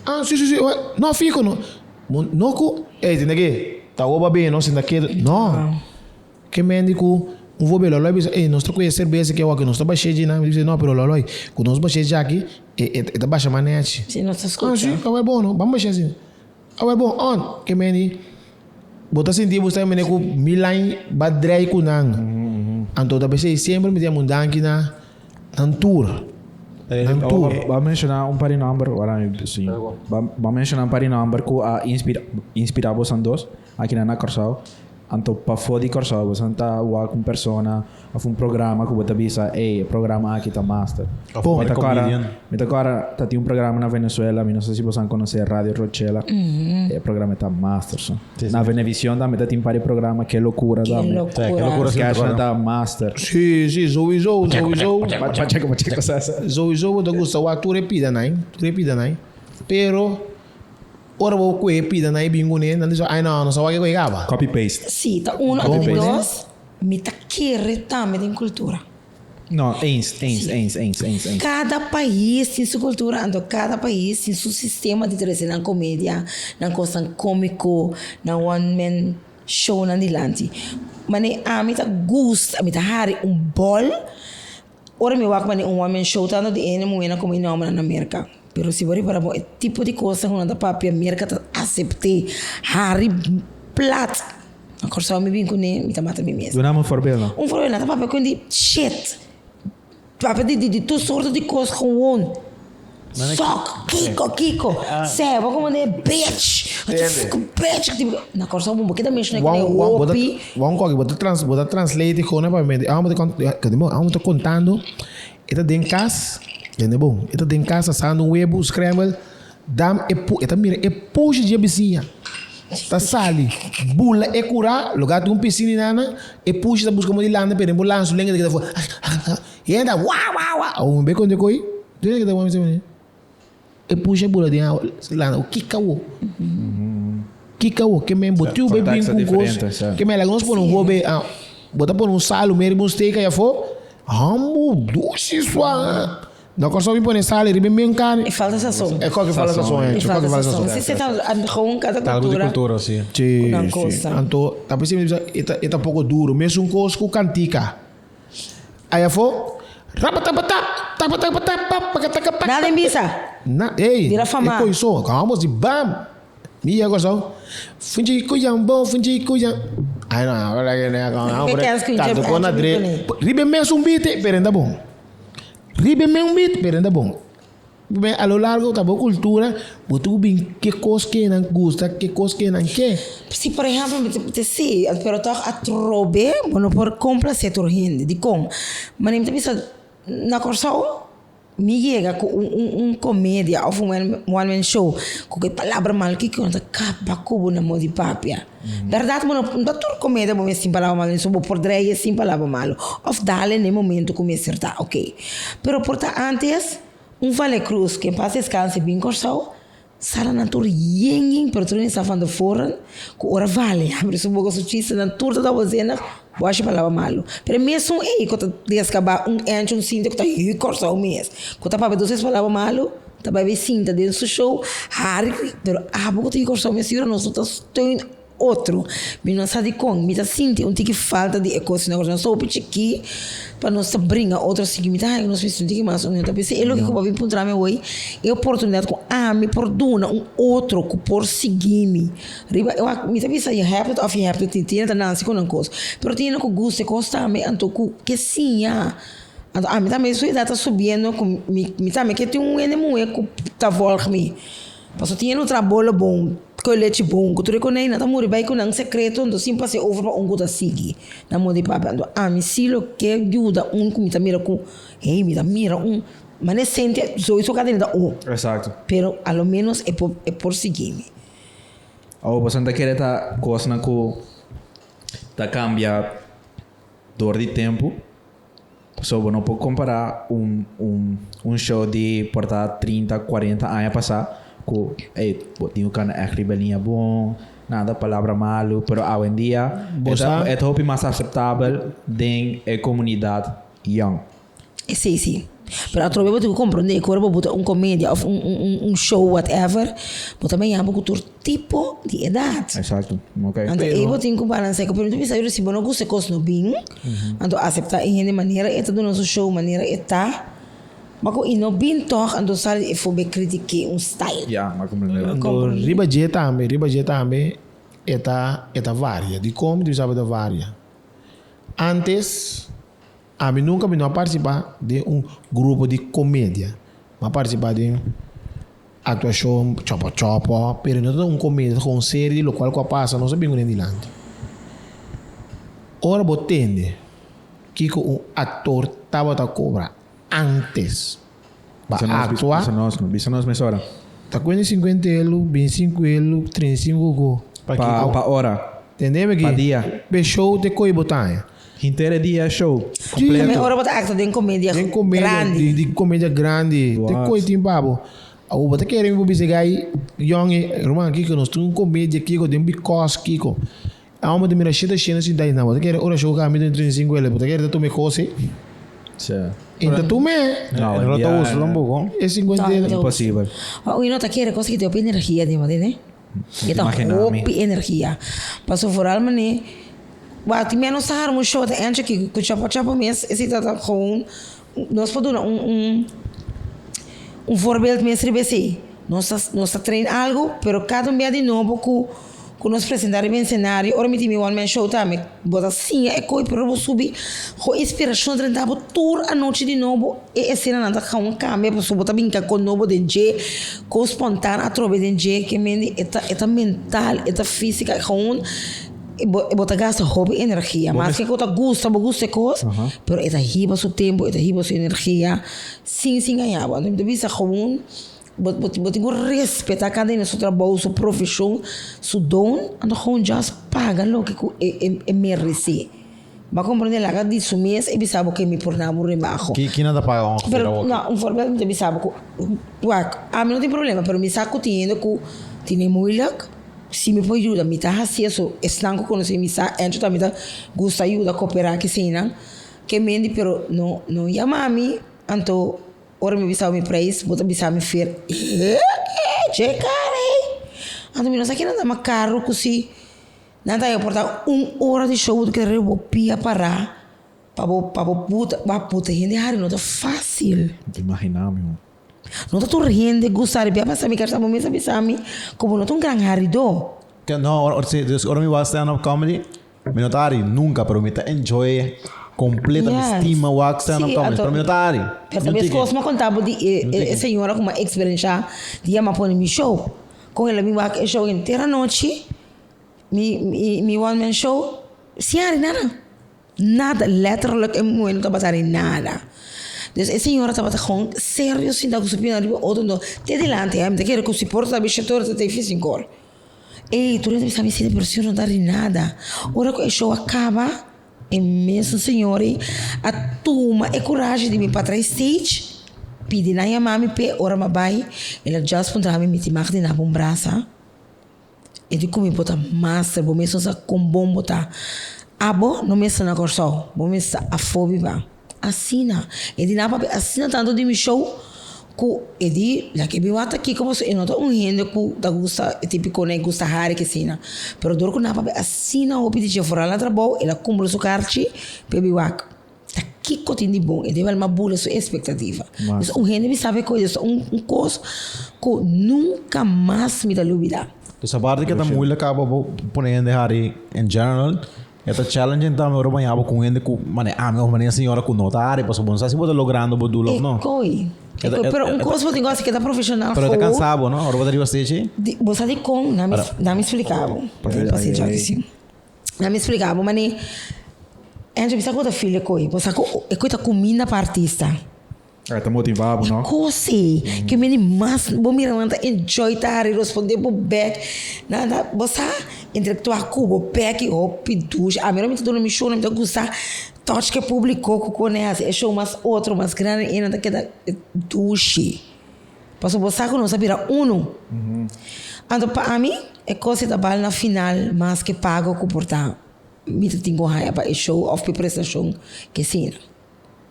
Ah, si, si, si, no fiho no, no ku, ey tende ke, ta oba bien no, sinta ketu, no. Ke mendi ku un vobe Loloi bisa, ey, nos ta kohe serbesa aki awor, nos ta bash'é djinan. Mi bisa, no, pero Loloi, ku nos bash'é djaki, e e ta basha mas nechi. Si, nos ta Ah, skucha. si, awor e bon no, ban bash'é asina. Awor e bon, on. Ke mendi, bo ta sinti bo sta mende ku mil aña ba drei ku nan. Anto ta p'esei semper mi ta yama un danki na nan tur. Nan tur. Bo a menshoná un par di nòmber, ora mi si. Bo a menshoná un par di nòmber ku a inspirá inspirá boso dos akinan na Kòrsou. Anto pafó di Kòrsou bo san ta wak un persona òf un programa ku bo ta bisa, ey, e programa aki ta master. Òf un Mi ta kòrda, comedian. mi ta kòrda ta tin un programa na Venezuela, mi no sa si bo san konosé Radio Rochela. E programa ta master so. Sí, sí. Na Venevision tambe ta tin par di programa, Ke Locura Ke tambe. Sí, Ke locura. Locura sí mi ta Sketchnan kòrda. ta master. Sí, sí, sowieso, sowieso. Pacheco, Pacheco sa sa. Sowieso bo ta gusta wak tur e pidanan, tur e pidanan. Pero Ora bo kohe pida nan e bin kuné, nan di so, ai no, no sa wak e kohe kaba. Copy paste. Sí, ta uno Bon, di pues. dos, mi ta kere tambe den cultura. No, eens, eens, eens, eens, eens, eens. Cada pais tin su cultura, anto cada pais tin su sistema di trece nan comedia, nan cosnan comico, nan one man shownan dilanti. Mane ami ta gusta, mi ta hari un bol Ora mi wak mane un one man show tanto di ene muhernan como e hombernan na Merca. Pero si bo ripara bon e tipo di cosnan cu nan ta papia Merca ta acepte hari plat. Na Corsou mi bin cune mi ta mata mi mes. Duna mi un voorbeeld no. Un voorbeeld nan ta papia con di shit. Papia di di tur soorten di cos gewoon. Sok, kiko, kiko. Sè, bo como de bitch. Bitch. Na Corsou bo keda menciona cu e hopi. Wan koki, bo ta trans, bo ta translate gewoon na papiamento. Amo ta kont, amo ta contando, e ta den cas, tende bon, e ta den cas asando un webu scramble, dam e pu, e ta mira e pushi dje bisiña ta sali, bula e cura, loga tin un piscina nana, e pushi ta busca modo di landa pero e bo landa su lenga ta keda for, y e ta wa wa wa, awor mi bay conta e coy. Duna kita wami sebe e pusha bula den awa landa kika wo kika wo ke men bo tiu be bin ku kos ke men laga nos pone un hobe bo ta pone un salu meri bo un steak ayafo hambu dushi sua na Kòrsou mi pone sal riba e men karni E falta sazon. E koke falta sazon E e falta koke falta sazon. sazon Si si ta gewoon kada Algo di kultura. kultura si. Si Ku nan si kosa. anto ta p'esei mi bisa e ta e ta poko duro mesun kos ku kantika. Ayafó, rapatapatap, tapatapatap, pakatakapa. Nada en bisa. Na, ey, Bira fama. e koe so, kamos di bam. Mi yega Kòrsou, funchi ku yan bo, funchi ku yan. Ay no, ahora que ne, Ke kens ku tanto kon na dre. kuné. Riba e mesun beat, pero enda bon. Riba e mesun beat, pero enda bon. Be a lo largo ta bo cultura, bo ta ku bin ke kos ke nan gusta, ke kos ke nan ke. Si por ehempel mi ta si, pero tog atrobe bo no por complace tur hende. Dikon? Manera mi ta bisa na Kòrsou mi yega ku un un un komedia òf un one man show ku e palabra mal kiko nan ta kaba ku bo na modo di papia. Bèrdat bo no ta tur komedia bo mester sin palabra malo so bo por drei sin palabra malo òf dale na e momento ku mester ta oke. Pero por ta antes. Un Vale Cruz, ke en pas deskanse bin Kòrsou, sala nan tur yen yen, pero tur hende sa van tevoren ku ora Vale abri su boka su chistenan tur ta dubbelzinnig, bo haci palabra malu. Pero e mesun ei ku ta deskabá un enchi un sinti ku ta hui Kòrsou mes, ku ta papia dos tres palabra malu, ta bai bai sinta den su show, hari, pero abo ku ta hui Kòrsou mes yura nos no ta steun. otro. Mi no sa dikon, mi ta sinti un tiki falta di e kos na Kòrsou. Nos ta hopi chikí pa nos ta bringa otro asiki. Mi ta haña ku nos mester un tiki mas union. Ta p'esei e loke ku bo a bin puntra mi awor, e oportunidat ku ami por duna un otro ku por sigui mi riba e wak. Mi ta bisa you have it of you have to tin. Tin ta nase ku nan kos, pero tin hende ku gusta e kos tambe anto ku ke siña. Anto ami tambe su edat ta subiendo ku mi mi tambe ke tin un hende muhé ku ta vòlg mi. Pasobra tin hende ku traha bolo bon, ku lechi bon, ku tur e konei, nan ta muri bai ku nan sekreto, anto sin pas'é over pa un ku ta sigui nan moda di papia. Anto ami si lo ke yuda un ku mi ta mira ku, hey, mi ta mira un manera senti souiso kada hende ta un. Exacto. Pero a lo menos e por e por sigui mi. Awor boso no ta kere ta kosnan ku ta kambia dor di tempu? So bo no por compara un un un show di por ta 30, 40 aña pasa cu ey bo tin cu cana echt riba e liña bon, nada palabra malo, pero awendia Bo e ta sa. e ta hopi mas aceptabel den e comunidad young. Esei si. Pero atrobe bo tin cu comprende cu ora bo buta un comedia of un un un show whatever, bo ta baña bo cu tur tipo di edad. Exacto, ok. Anto ei bo tin cu balancea cu pero mi ta bisa si bo no gusta e cos no bin, anto acepta e hende manera e ta duna su show, manera e ta, ma cu e no bin toch anto sali e for be critique un style. Ya, mi a comprende. Anto riba dje tambe, riba dje tambe e ta e ta varia. Dicon mi ta bisa bo ta varia? Antes ami nunca mi no a participa den un grupo di comedia, mi a participa den. Actuacion chopo chopo, pero no ta un comedia, ta un serie di locual cu a pasa, nos a bin cu den dilanti. Ora bo tende kico un actor tabata cobra antes pa actua. Bisa nos, bisa nos mesora. Ta cuenta 50 elu, 25 elu, 35 go. Pa ora. Tende mi aki? Pa dia. Pe show te koe bo taña. Henter e dia show. Completo. Tambe ora bo ta actua den comedia Den comedia, grandi. di, di comedia grandi. Te What? koe tin pa bo. Awor bo ta kere mi bo bisa gai, yonge, ruman kiko, nos tin un comedia kiko den because kiko. Awor bo ta mira shete shene sinta ayi nan. Bo ta kere ora show kaba mi den 35 ele. Bo ta kere ta tuma e kos ei? Sí. E ta tuma e. No, E no ta usa tampoco. E 50 ele. Imposible. Ma uno ta kere kos ki tin hopi energia den bo, tende? E ta hopi energia. Paso vooral mane, wak tin menos ta harma un show ta entra aki ku chapa chapa mes esei ta ta gewoon nos por duna un un un voorbeeld mes riba esei. Nos ta nos ta train algo pero kada un bia di nobo ku ku nos presenta riba escenario ora mi tin mi one man show tambe bo ta siña e koe pero bo subi ku inspirashon drenta bo tur anochi di nobo E esenanan ta gewoon kambia pasobra bo ta bin kiko nobo den dje, kon spontaan atrobe den dje, ke mende e ta e ta mental, e ta físika, e gewoon bo bo ta gasta hopi energia. Maske ku ta gusta bo gusta e kos, pero e ta hiba su tempu, e ta hiba su energia sin sin gaña bo. Anto mi ta bisa gewoon bo bo bo tin ku respetá kada hende su trabou, su profeshon, su don, anto gewoon just paga loke ku e e e meresé. Bo a comprende laga di su mes e bisa bo ke mi por na bo rebaho. Ki ki nan ta paga ongeveer Pero awoki? no, un voorbeeld mi ta bisa bo ku wak ami no tin problema pero mi sa ku tin hende ku tene moeilijk si mi por yuda mi ta hasi eso esnan ku konosé mi sa encho tambe ta gusta yuda koperá kisenan ke mendi pero no no yama mi anto ora mi bisa bo mi prijs bo ta bisa mi fer eh che kara ei anto mi no sa kinan ta mas karo ku si. Nan ta reporta un ora di show bo ta keda riba bo pia pará pa bo pa bo puta pa puta hende hari no ta fácil. No ta imaginá mi man. No ta tur hende gusta hari pia pasa mi karsa bo mes a bisa mi ku bo no ta un gran haridó. Ke no ora si dus ora mi wak stand up comedy mi no ta hari nunka pero mi ta enjoy completo mi stima wak stand up comedy pero mi no ta hari. Pero ta meskos mi a konta bo di e señora ku mi a eksperenshá dia mi a pone mi show kon el a bin wak e show henter anochi. Mi mi mi one man show sin hari nada. Nada, letterlijk e muhe no tabata hari nada. Dus e señora tabata gewoon serio sinta ku su pia riba otro ndo te dilanti mi ta kere ku si por ta bisha tur ta difícil kor. Ey tur hende bisa mi sini pero señora no ta hari nada. Ora ku e show a kaba e mesun señor ey a tuma e kurashi di mi pa trae stage pidi nan yama mi p'e ora mi a bai el a just puntra mi mi tin mag di na bo un brasa. E di ku mi bo ta master, bo mes no sa kon bon bo ta. Abo no mester na Kòrsou, bo mester afó biba. Asina. E di nan papia asina tantu di mi show, Ku e di, la ke bin wak ta kiko pasobra e no ta un hende ku ta gusta e tipiko nan e gusta hari ke asina. Pero dor ku nan a papia asina hopi di dje foral na trabou, el a kumpra su karchi pa e bin wak ta kiko tin di bon. E debe alma bula su espektativa. Dus un hende bin sabi koe, dus ta un kos ku nunka mas mi ta lubida. Dus aparte ke ta moeilijk kaba bo pone hende hari in general, E ta challenging tambe ora bo haña bo ku un hende ku mane ami òf mane e señora ku no ta hari pasobra bo no sa si bo ta logrando bo doel òf no. E koi. E koi. Pero un kos bo tin ku hasi keda profeshonal Pero e ta kansa bo no ora bo ta riba stage. Di bo sa dikon? Na mi na mi splika bo. Pase Jackie si. Na mi splika bo mane Andrew bisa ku bo ta feel e koi. Bo sa ku e koi ta kuminda pa artista. E ta motivá bo, no? Kos ei, ke meni mas bo mira nan ta enjoy ta hari responde bo bek. Nan ta, bo sa interactua ku bo bek i hopi dushi. Ami ora mi ta duna mi show mi ta gusta touch ke publico ku kone hasi e show mas otro mas grandi i nan ta keda dushi. Pasobra bo sa ku nos a bira unu. Anto pa ami e kos ei ta bal na final mas ke pago ku por ta mi ta tin ku haña pa e show òf pa e prestashon ke asina.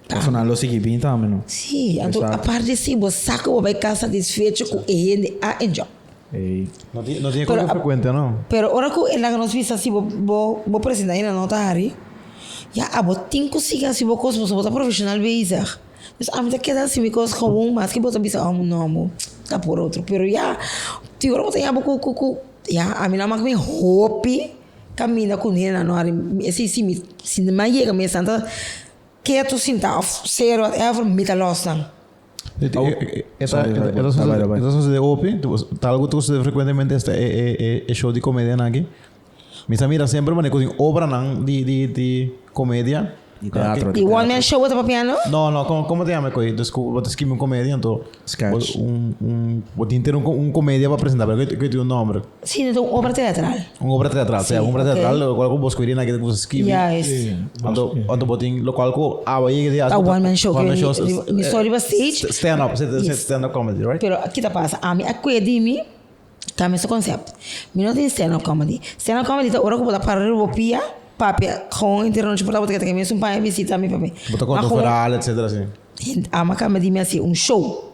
Paso nan lo sigui bin tambe no. Sí, anto aparte si bo sa ku bo bai kas satisfecho ku e hende a enjoy. Ey. No tin no tin e kos frekuente no. Pero ora ku e laga nos bisa si bo bo bo presenta hende no ta hari, ya abo tin ku sigui hasi bo kos pasobra bo ta profeshonal bezig. Dus ami ta keda hasi mi kos gewoon maske bo ta bisa oh no bo ta por otro pero ya tin ora bo ta yama ku ku ku ya ami nan mak mi hopi. Caminda cu hende no hari esey si mi si mi a yega mi esnan ta keto sinta of sero whatever mi ta los nan. E ta sucede hopi ta algo ta sucede frecuentemente esta e show di comedia nan aki mi sa mira semper manera cu tin obranan di comedia. Di teatro. Di one man show bo ta papiando? No, no, como, como te llama coy? Dus ku bo ta skibi un comedia anto Sketch. Un un bo tin ter un un comedia pa presenta, pero ke tin un nomber. Sí, no ta un obra teatral. Un obra teatral, Sí, sea, un obra ok. teatral lo cual ku bo skirbi na ke bo skibi. Juist. Anto anto bo tin lo cual ku awe yega di Ta one man show One ke man show. mi story riba stage. Stand up, Yes. stand up comedy, right? Pero kita pasa, ami a kue di mi Cambia su concept. Mi no tin stand up comedy. Stand up comedy ta ora cu bo ta para riba bo pia, papia gewoon henter nochi por ta bo ta keda ke mes un paña bisita mi papia. Bo ta conta un verhaal etcetera asi. Ama cambia di mi haci un show.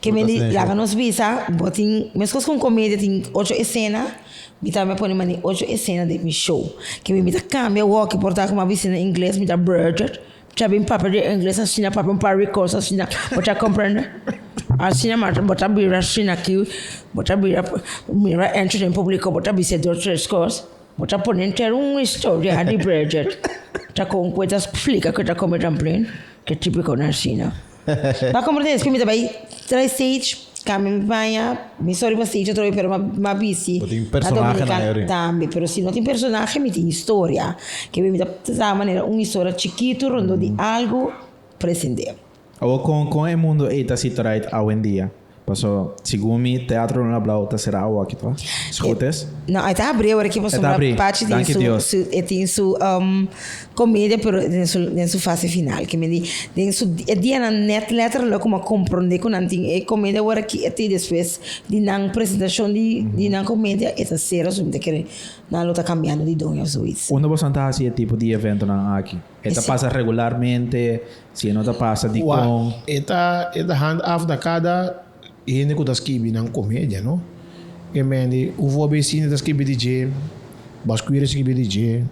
Ke mi di laga nos bisa bo tin mescos cu un comedia tin ocho escena, mi tambe a pone mane ocho escena den mi show. Ke mi ta cambia woki por ta como a bisa na ingles mi ta brother. Ta bin papia di ingles asina, papia un par di cos asina, bo ta comprende? Asina ma bo ta bira asina aki, bo ta bira mira entro den publico, bo ta bisa dos tres cos, bo ta pone enter un historia di Bridget, ta con cu e ta splica cu e ta come dumplin, ke tipico na asina. Bo a comprende? Despues mi ta bay trae stage, cambia mi paña, mi sorry pa stage atrobe pero m'a bisti Bo tin na personahe na Dominicana Erin. tambe, pero si no tin personahe mi tin historia, ke mi ta traha manera un historia chikitu rondó di algu present'é. Awor kon kon e mundo ei ta situá awendia? Paso segun mi Teatro Luna Blauw ta sera awoki to? Is goed is? No, e ta abri awor aki E ta pasobra abri. Pachi tin Danki su, Dios. su, e tin su comedia pero den su, den su fase final. Ke men di, den su, e dianan net letterlijk como a comprende cu nan tin e comedia awor aki e tin despues di nan presentacion di, di nan comedia e ta sera so mi ta kere nan lo ta cambiando di doño of zoiets. Unda boso ta haci e tipo di eventonan aki? E ta pasa regularmente? Si e no ta pasa, dikon? Wak, e ta e ta hand af na kada hende ku ta skibi nan komedia, no? E men di un voorbeeld Cindy ta skibi di dje, Basquire skibi di dje,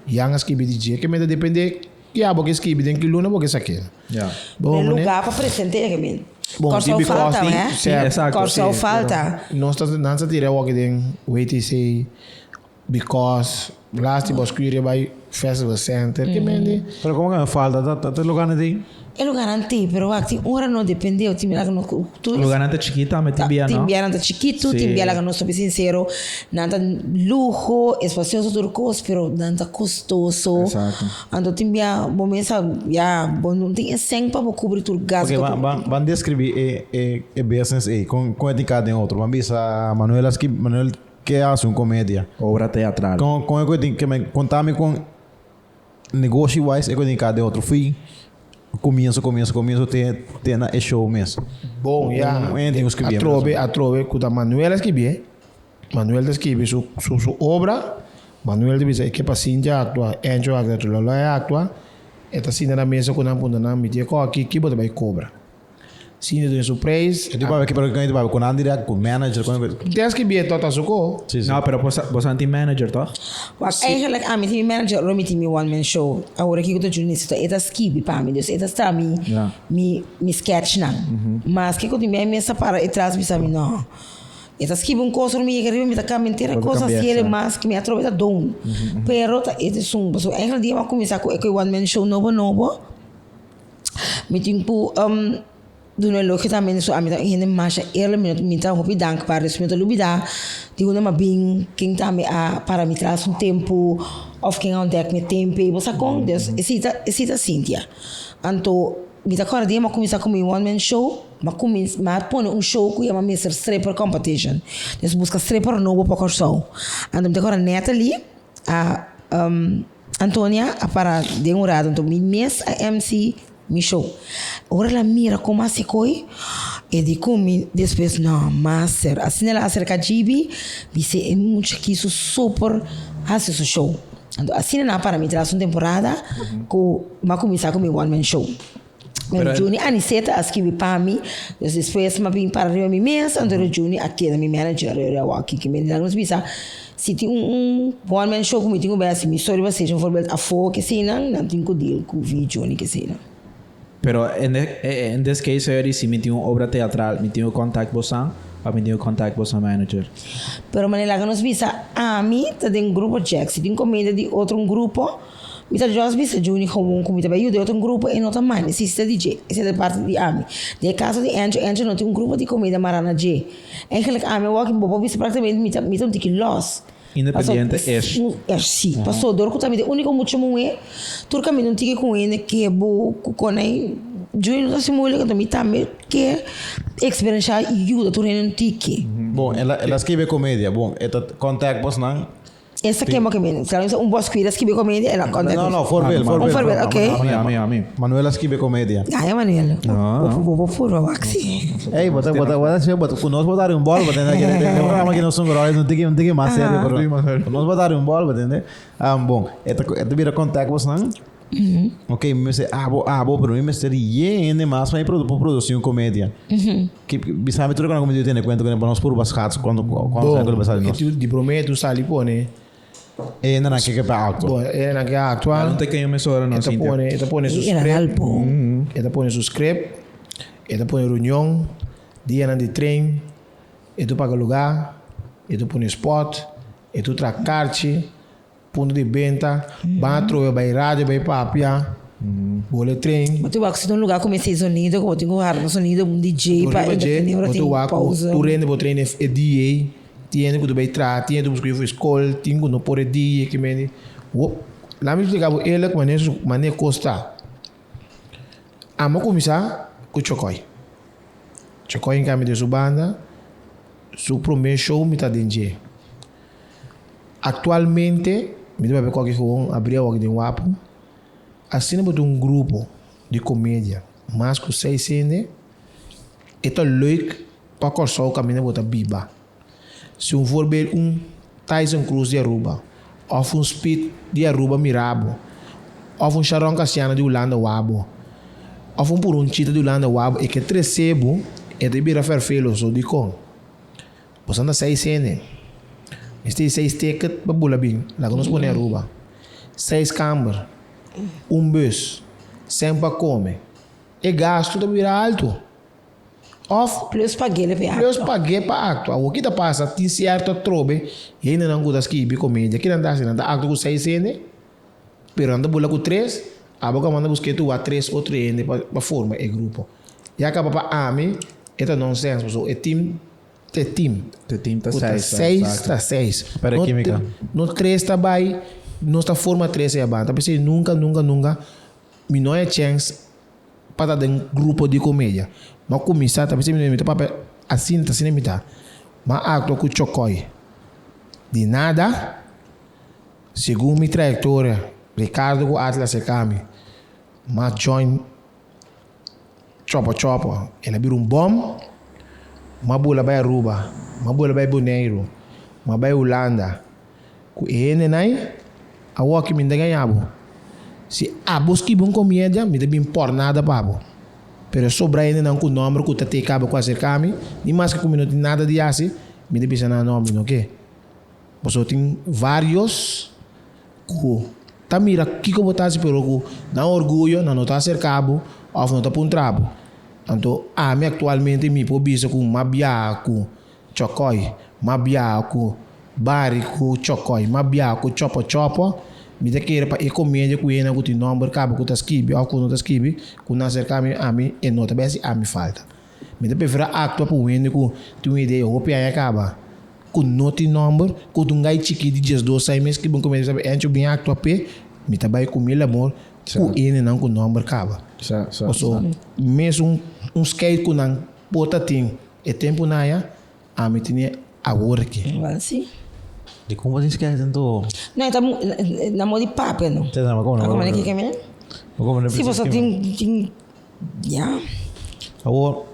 Jan a skibi di dje. Ke men ta depende ki abo ke skibi, den ki luna bo ke sak'é. Ja. Bon, Den meneer. lugar pa present'é ke men. Bon, Kòrsou di because falta, di- hè? Sí, exacto, Kòrsou sí, falta. Nos ta nan sa tira awor den WTC because last Basquire bai Festival Center ke men di. Pero como que me falta? Ta ta ta lugar na ti? E lugarnan tin, pero wak tin ora no depende, tin bia laga no ku tur. Lugarnan ta chikito tambe tin bia no? Tin bia nan ta chikito, tin bia laga nos ta bin sincero, nan ta luho, espacioso tur cos, pero nan ta costoso. Exacto. Anto tin bia bo mes a ya bo no tin e cen pa bo cubri tur gasto. Ok, ban ban ban describi e e e business ey, con con e tin cada den otro. Ban bisa Manuel a skibi, Manuel ke haci un comedia. Obra teatral. Con con e cu e tin ke men contami con. Negoshi wise e ku tin kada otro fui comienso comienso comienso te te na e show mes. Bon ya. Un hende tin ku skibi. Atrobe atrobe ku ta Manuel a skibi Manuel ta skibi su su su obra Manuel ta bisa e ke pa Cintia actua Encho actua Trololo a actua e ta sinta na mesa ku nan punta nan mi tin e kòki ki bo ta bai kobra. Cintia duna su prijs. E tipo pero ken tipo ku nan direct ku manager ku Tens ki bie tota su ko. Si si. No, pero bosa bosa tin manager toch? Wak, eigenlijk ami tin mi manager ora mi tin mi one man show. Awor aki ku ta Juni ta e ta skibi pa mi, dus e ta sta mi Ja. mi mi sketchnan. Mas kiko tin mi mes ta para e tras bisa mi no. E ta skibi un kos ora mi yega riba mi ta kambia henter e Bo ta kos kambia, hasi sa. mas ku mi atrobe ta down. Pero ta e ta esun pasobra eigenlijk dia mi a kuminsá ku e one man show nobo nobo. Mi tin ku duna elogio tambe so ami ta un hende masha eerlijk, mi mi ta hopi dankbaar dus mi no ta lubida di unda mi a bin, ken tambe a para mi tras un tempu of ken a ontdek mi tempu ei bo sa kon dus esei ta esei ta Cynthia. Anto mi ta kòrda dia mi a kuminsá ku mi one man show mi a kuminsá mi a pone un show ku yama Mister Stripper Competition dus buska stripper nobo pa Kòrsou anto mi ta kòrda Natalie a Antonia a para den un rato, anto mi mes a MC mi show. Ora el a mira como a secoy, e di cu mi despues, no, master. Asina el a acerca Gibi, bis'e e mucha kiso super haci su show. Anto asina nan a para mi tras un temporada cu mi a cuminsa cu mi one man show. Pero Juni Aniceta a skibi pa mi, dus despues mi a bin para riba mi mes, anto Juni a keda mi manager riba awor aki. Mi nan nos bisa si tin un un one man show ku mi tin ku bai hasi mi so riba stage bijvoorbeeld afó keseinan, nan tin ku deal ku vi Juni keseinan. Pero in in this case already si mi tin un obra teatral mi tin ku contact bosan of mi tin ku contact bosan manager? Pero manera laga nos bisa ami ta den grupo Jack, si tin komedia di otro un grupo. Mi ta just bisa Juni gewoon ku mi ta bai yuda e otro grupo e no ta manda si ta di dje esei ta parti di ami. Den e kaso di Ancho, Ancho no tin un grupo di komida mará na dje. Eigenlijk ami awor ki bo por bisa praktikamente mi ta mi ta un tiki lòs. Independiente ish. Paso si, paso dor ku ta mi ta e úniko mucha muhé tur kaminda un tiki ku hende ke bo ku konei Juni no ta hasi moeilijk anto mi tambe ke eksperenshá i yuda tur hende un tiki. Bon, el a el a skibi e komedia. Bon, e ta contact bosnan. Esa kema ke mende. Claro, un bos cuida skibi comedia en la conta. No, no, voorbeeld, Un voorbeeld. voorbeeld, oké. Ami, ami, ami. Manuela skibi comedia. Ja, ja, Manuel. No. Bo bo puro waxi. Ey, bota, bota, bota, sí, bota, ku nos botar un bol, bota, que el programa que nos son grois, no tiki, no tiki mas serio, pero nos botar un bol, bota, Um, bom, eta, eta bira contact bos nan. Ok, mi mester abo, abo, pero mi mester yende mas pa mi produ, pa produci un comedia. Ki, bisa mi tur cu mi tene cuenta cu nos puru bascats cuando, cuando Bom, sa cu basali e nos. tu di prome tu sali pone. E na ke ke pa actua. Bom, e na ke actua. No te kenyo mesora no, E ta Cynthia. pone, e ta pone su Era script. alpo. E ta pone su script. E ta pone reunion, dianan di train, e tu paga lugar, e tu pone spot, e tu tra karchi. Punto di benta, ban atrobe bai radio bai papia, bole train. Bo tin wak si ta un lugar ku mester sonido, ku bo tin ku harma sonido, un DJ pa Riba dje, entretener ora bo tin tin wak ku pausa. tur hende bo train e DJ, tin hende ku ta bai traha, tin hende ku busca yu skol, tin ku no por e DJ ki mende. Wo, laat mi explica bo eerlijk manera su manera kos ta. Amo kuminsá ku Chokoy. Chokoy in kambio den su banda, su prome show mi ta den dje. Actualmente, mi ta papia cu aki gewoon abri awor aki den Wapu, asina bo tin un grupo di comedia mas cu seis hende, e ta leuk pa Corsou caminda bo ta biba. Si un voorbeeld un Tyson Cruz di Aruba of un Speed di Aruba mira bo, of un Sharon Casiano di Hulanda wak bo, of un Purunchita di Hulanda wak bo, e ke trece bo, e ta bira fervelo so dicon? Boso anda seis hende. Mester di seis ticket pa bula bin. Laga nos pone Aruba. Seis kamber. Un bus. Sèn pa kome. E gasto ta bira alto. Of. Plus pag'é pa e actua. Plus pag'é pa actua. Awor ki ta pasa? Tin cierto atrobe hendenan ku ta skibi komedia. Kinan ta hasi? Nan ta actua ku seis hende. Pero nan ta bula ku tres. Abo ku a manda busk'é tu wak tres otro hende pa forma e grupo. Ya kaba pa ami e ta nonsense pasobra e team ta e team. E team ta Ku ta seis. seis ta seis. Pero e kimika. No tres ta bai, nos ta forma tres ei abanda. Ta p'esei nunka nunka nunka mi no haya chèns pa ta den grupo di komedia. Mi a kuminsá ta p'esei mi ta papia asina ta asina mi ta. Mi a aktua ku Chokòi di nada segun mi trayektoria Ricardo ku Atlas e kami mi a join Chopo chopo, el a bira un bom, m'a bula bai Aruba, m'a bula bai Boneiru, m'a bai Hulanda. Ku e hendenan ei, awor ki mi ta gaña bo. Si abo skibi un komedia, mi ta bin por nada pa bo. Pero sobra hendenan ku nòmber ku ta te kaba ku aserká mi, ni maske ku mi no tin nada di hasi, mi ta bisa nan no, mi no ke. Pasobra tin vários ku ta mira kiko bo ta hasi pero ku nan orguyo nan no ta aserká bo òf no ta puntra bo. Anto ami aktualmente mi por bisa ku m'a biaha ku Chòkòi, m'a biaha ku Bari ku Chòkòi, m'a biaha ku Chòpò Chòpò. Mi ta kere pa e komedia ku hende ku tin nòmber kaba ku ta skibi òf ku no ta skibi, ku nan aserká mi, ami e no ta bai hasi ami falta. Mi ta preferá aktua pa un hende ku tin un idea hopi aña kaba, ku no tin nòmber, ku ta un gai chikí di diesdos aña mes skibi un komedia sabi Encho bin aktua p'e, mi ta bai ku mil amor ku hendenan ku nòmber kaba. Pasobra mesun un skeit ku nan por ta tin E tempu na aya, ami tene awor aki. Wel si. Di kon bo tin skèt anto? No, e ta na modo di papia no. Te na komo na kiko men? Si boso tin tin ya. Awor,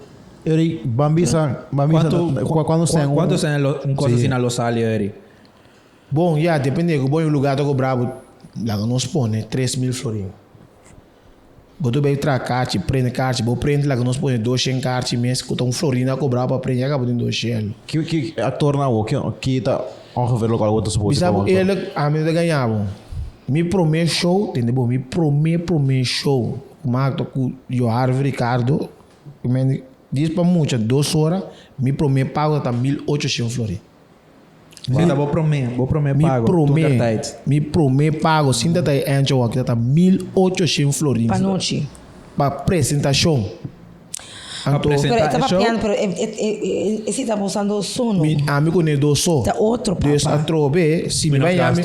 Eric, ban bisa, ban bisa kuantu sèn un. Kuantu sèn un kos asina lo sali, Eric? Bon, ya, depende ku bo un lugar ta kobra bo, laga nos pone 3000 florin. Bo ta bay traha karchi, prende karchi. Bo prende laga nos pone doshen karchi mes ku ta un florin a kobra pa prende ya kaba tin doshen. Ki ki aktor nan awor ki ki ta ongeveer lokual bo ta suposi Bisa bo eerlijk ami no ta gaña bo. Mi prome show, tende bo, mi prome prome show ku mi a aktua ku Joharvi Ricardo, ku men dies pa mucha dos ora, mi prome pago ta 1800 florin. Mi ta bo prome, bo prome pago, mi prome, mi prome pago, sin ta ta e ancho aki, ta ta 1800 florin. Pa nochi. Pa presentacion. Pa presenta e show. Pero pero e, e, si ta usando sono. Mi, ami con e dos so. Ta otro, papa. Dus atrobe, si mi bai yami.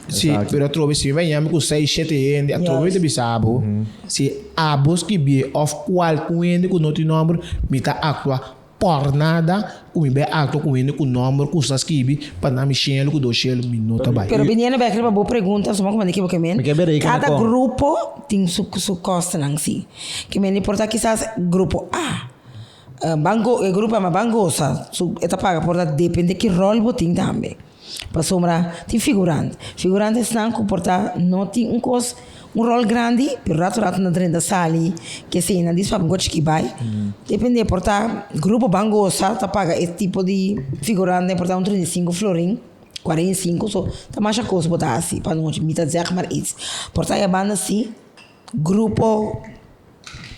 Si, pero atrobe, si mi bai yami cu seis, shete hende, atrobe mi ta bisa abo, si abo skibie of cualcun hende cu no tin nomber, mi ta actua Por nada ku mi bai aktua ku hende ku nòmber ku sa skibi pa nan mi shelu ku dos shelu mi no ta bai. Pero biniendo bek riba bo pregunta suma ku manda kibo ke men, kada grupo tin su su kostonan si. Ke men por ta kisas grupo A ban go e grupo ama ban gosa su e ta paga por ta depende ki ròl bo tin tambe. Pasobra tin figurante. Figurante esnan ku por ta no tin un kos, un ròl grandi, pero rato rato nan drenta sali, ke esei nan dis papia un kos chiki bai. Depende, por ta grupo ban gosa ta paga e tipo di figurante por ta un 35 florin, 45, so ta masha kos bo ta hasi pa nochi, mi ta zeg maar iets. Por ta e banda si grupo.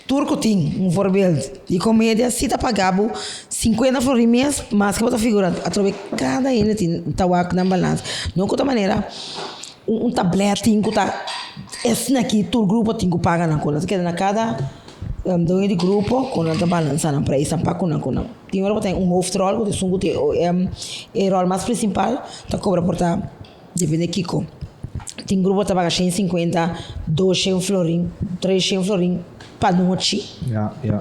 Tur ku tin un voorbeeld di komedia si ta paga bo sinkuenta florin mes mas ke bo ta figura atrobe kada hende tin ta wak nan balans no ku ta manera un tablet tin ku ta esnan aki tur grupo tin ku paga nan ku nan ta keda na kada doño di grupo ku nan ta balansa nan prijsnan pa ku nan ku nan tin ora bo ta un hoofdrol ku ta esun ku tin e rol mas principal ta kobra por ta. Depende kiko. Tin grupo ta paga 150, 200 florin, 300 florin pa nochi. Ja, ja.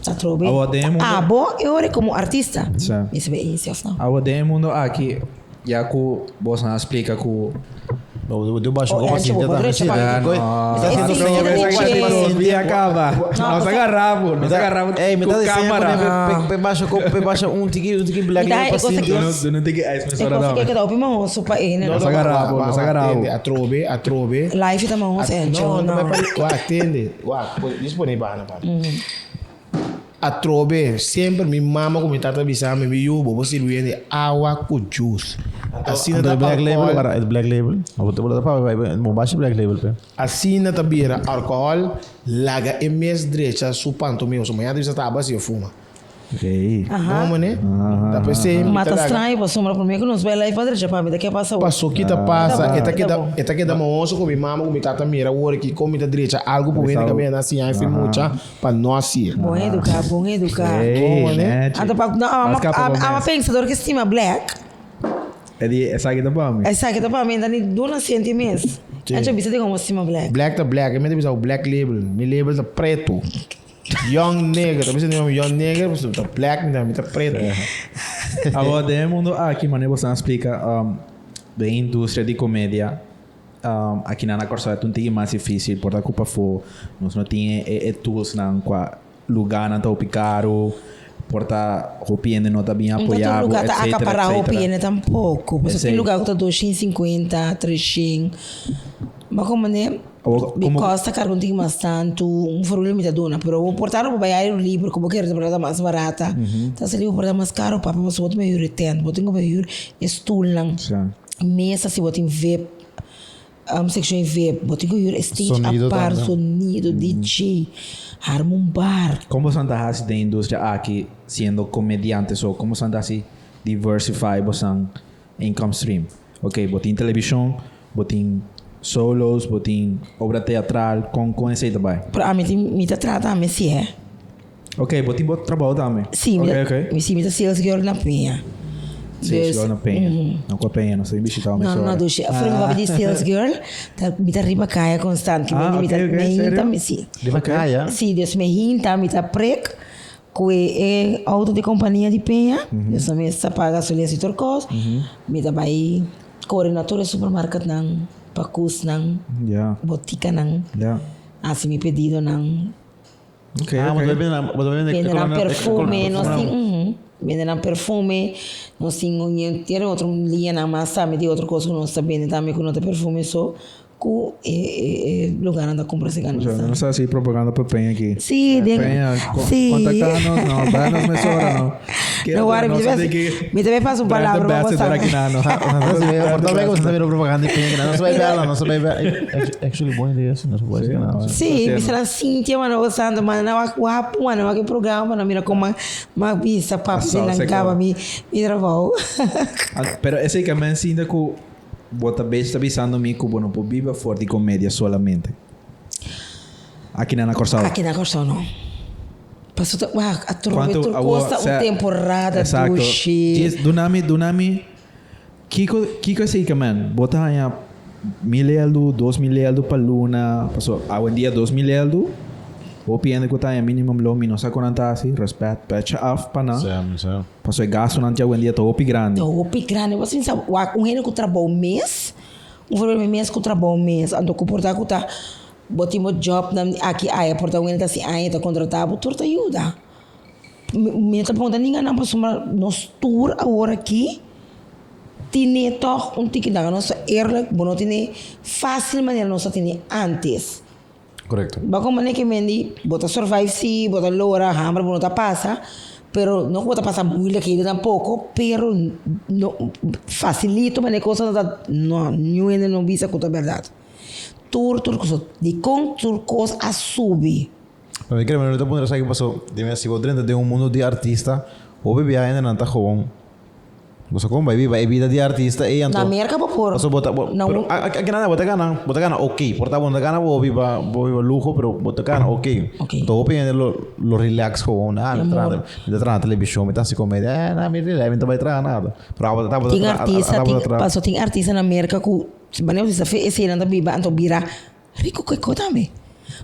Atrobe. Awo den e mundo. Abo e ora como artista. Sí. Mi sabe eens of no. Awo den e mundo aki, ya ku bosnan a splika ku. Bo basha Oh, como Encho, sinti bo tambe. derecho pa- Sí, No, Ese nos sí, ese sí. nos via caba. Nos agarramos, nos agarramos Ey, mi ku ta diciendo cámara. pe basha ko pe basha un tiki un tiki black Mi ta- label pa e cosa sinti. que- Du no tiki ice E mesora cosa que dame. queda opi mahoso pa e Nos agarramos, nos agarramos. Atrobe, atrobe. Live ta mahoso Encho. No, no, No. no. Atende. Wak, dispone bana pa. Atrobe, semper mi mama ku mi tata bisa mi, mi yu, bo por sirbi hende awa ku juice. Asina Anto ta e black label, alcohol. para e black label. Bo ta bo ta pa bo bashi black label pe. Asina ta bira alcohol, laga e mes drecha su pantomima. So mañana ta bisa taba si e fuma. Ei. Bon mané? Ta p'esei mi Ma ta ta laga. straño pasobra promé ku nos bai live pa drecha pa mi ta ke pasa awor. Paso ki ta pasa, e ta keda, Bo. e ta keda mahoso ku mi mama ku mi tata mira awor aki kon mi ta drecha algu pa wende kaminda nan siña e fin mucha pa no hasié. Bon eduká, bon eduká. Ei, Bon mané? nechi. Anto pa no Mas kapa bo ama mes. pensador ke stima black. E di esaki ta pa mi. Esaki ta pa mi, ta ni duna sienti mes. Anto bisa di komo stima black. Black ta black, e mi ta bisa black label, mi label ta preto. Young nigger, ta bisa mi young nigger, pasobra ta black mi ta mi ta preto. Awor den e mundo aki manera boso a splika den e industria di comedia aki nan na Kòrsou e ta un tiki mas dificil por ta ku pafó nos no tin e tools nan kua lugarnan ta hopi karu por ta hopi hende no ta bin No ta apoya tur bo lugar ta etcetera acapará hopi etcetera. hende tampoco. Pasobra tin Esei. lugar ku ta 250, 300. Ma como ne. Because ta carga un tiki mas tantu, un formulier mi ta duna, pero bo por ta bo bai aire libre ku bo kere ta por mas barata, ta sali bo por ta mas caro papia pasobra bo tin huur e tent, bo tin ku bai huur e stoelnan, mesa si bo tin vip, seccion di vip, bo tin ku huur e stage apart, sonido, DJ, harma un bar. Kon boso ta hasi den industria aki siendo comediante so? Kon boso ta hasi diversify boso income stream? Ok, bo tin televishon, bo tin solos, bo tin obra teatral, kon kon esei ta bai? Pero ami tin, mi ta traha tambe si hè. Ok, bo tin bo trabou tambe? Si, mi ta, Ok, ok. mi si, mi ta sales girl na Peña. Sales Dus, girl na Peña. No kua Peña, nos ta bishita un No, no, mesora. dushi. Afro mi papia di sales girl, ta, mi ta riba kaya constant. Ah, Mi ok, ta, ok, mi hinta, serio? mi si. Riba kaya? Si, dus mi hinta, mi ta prek. Ku e auto di kompania di Peña, nos a mester paga gasolina si tur kos, mi ta bai kore na tur e supermarketnan, pakusnan, botikanan, hasi mi pedidonan. Bende nan perfume, nos tin, bende nan perfume, nos tin un otro liñanan mas tambe di otro kos ku nos ta bende tambe ku no ta perfume so. Ku e lugarnan ta kumpra si Osea, no sa hasi propaganda pa Peña aki. Sí, den, Peña, sí. kontaktá nos no, bel nos mesora no. No wari, mi ta bai, mi ta bai pasa un palabra pa bo sa. Aki na no. Por ta bai ku sa bira propaganda di Peña aki na. No sa bai bela, no sa bai bela. Actually, bon idea si, no sa bai bela. Sí, mi sra Cintia manda bo santo, manda na wak wapu, manda wak e programa pa nan mira kon m'a bisa papi den nan kaba mi trabou. Pero esei ke men sinta ku Bo ta bes ta bisando mi ku bo no por biba for di komedia solamente. Aki na na Kòrsou. Aki na Kòrsou no. Paso ta wak atrobe tur kos ta un temporada dushi. Djis duna mi duna mi kiko kiko esei ke men? Bo ta haña mil eldu, 2000 eldu pa luna, paso awendia 2000 eldu hopi hende ku ta haña minimum loon mi no sa kon nan ta hasi, rèspèt, pècha af pa nan. Paso e gastonan di awendia ta hopi grandi. Ta hopi grandi. Bo sinsa wak un hende ku trabou mes, un voorbeeld mi mes ku trabou mes, anto ku por ta ku ta bo tin bo jobnan aki aya, por ta un hende ta hasi aña ta kontrata bo, tur ta yuda. Mi no ta puntra ninga nan pasobra nos tur awor aki tine tòg un tiki laga nos ta eerlijk, bo no tine fácil manera nos ta tine antes. Correcto. Bo como ne ke mendi, bo ta survive si, bo ta logra, hamber bo no ta pasa, pero no ku bo ta pasa moeilijkheden tampoco, pero no facilito manera cosa no ta, no, niun hende no bisa ku ta berdad. Tur tur kos, dikon tur kos a subi? Pa mi kere mi no ta pone esaki paso dime si bo drenta den un mundo di artista hopi biaha hendenan ta gewoon Bo sa kon bai biba e bida di artista ei anto. Na Merka bo por. Paso bo ta bo Na pero un. a a nada bo ta gana bo ta gana oké. Por ta bo no ta gana bo biba bo biba luho pero bo ta gana oké. Oké. Anto hopi hende lo lo relax gewoon ah mi ta Amor. traha mi ta traha na televishon mi ta hasi komedia eh na mi relax mi no ta bai traha nada. Pero abo ta abo ta Tin traha artista abo tin ta traha. paso tin artista na Merka ku manera bo bisa fe esei nan ta biba anto bira Rico cu e co tambe.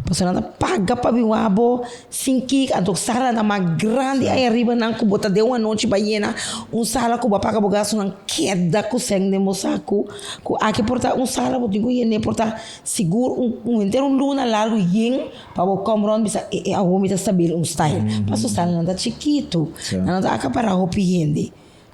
Pasobra nan ta paga pa bin wak bo sin kik, anto sala nan mas grandi ay ariba nan cu bo ta den un anochi pa yena un sala cu bo a paga bo gastonan keda cu cen den bo sacu cu aki por ta un sala bo tin cu yene por ta sigur un henter un luna largo yen pa bo come rond bisa e e awor mi ta stabil un style pasobra sala nan ta chikito nan no ta acapara hopi hende.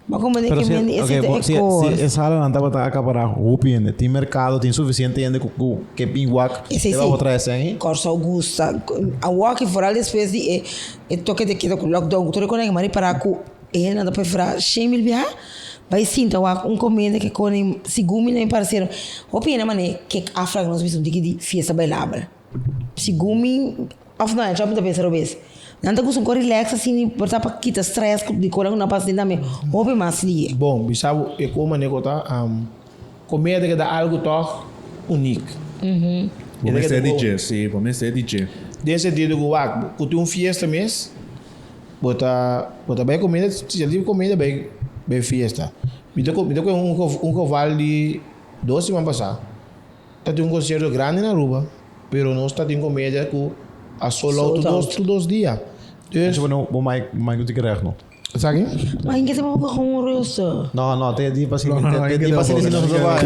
Ma como de Pero que si, men ok, ese bo, e si, cos. si e salanan tabata acapará hopi hende, tin mercado, tin suficiente hende cu, cu ke bin wak, Esei te sí. bo trae esei ahi? Kòrsou gusta. Awor aki foral despues di e e toke de keda ku lockdown ku tur e konan mari para ku e hendenan ta preferá shen mil biaha bai sinta wak un komida ke kone segun mi na mi parecer hopi hende mane kek afra nos bisa un tiki di fiesta bailabel. Segun mi of no mi ta pensa robes. Nan ta gusta un ko relax asina por ta pa kita stress di kos ku nan pasa den tambe hopi mas lihe. Bon, bisa bo e kon manera ku ta komeda ke ta algu tòg unik. Bo mester di dje, si, bo mester di dje. Den sentido ku wak, ku tin un fiesta mes, bo ta bo ta bai komeda, si ta tin komeda bai bai fiesta. Mi ta mi ta kohe un geval di dos siman pasá. Ta tin un concierto grandi na Aruba, pero nos ta tin comedia cu a sold out tur dos dia. Dus. Bo bo mic bo mic no tin gerecht no. Esaki? Maar inke ta boca gewoon rustig. No no te di pa sini te di pa sini si nos ta bai.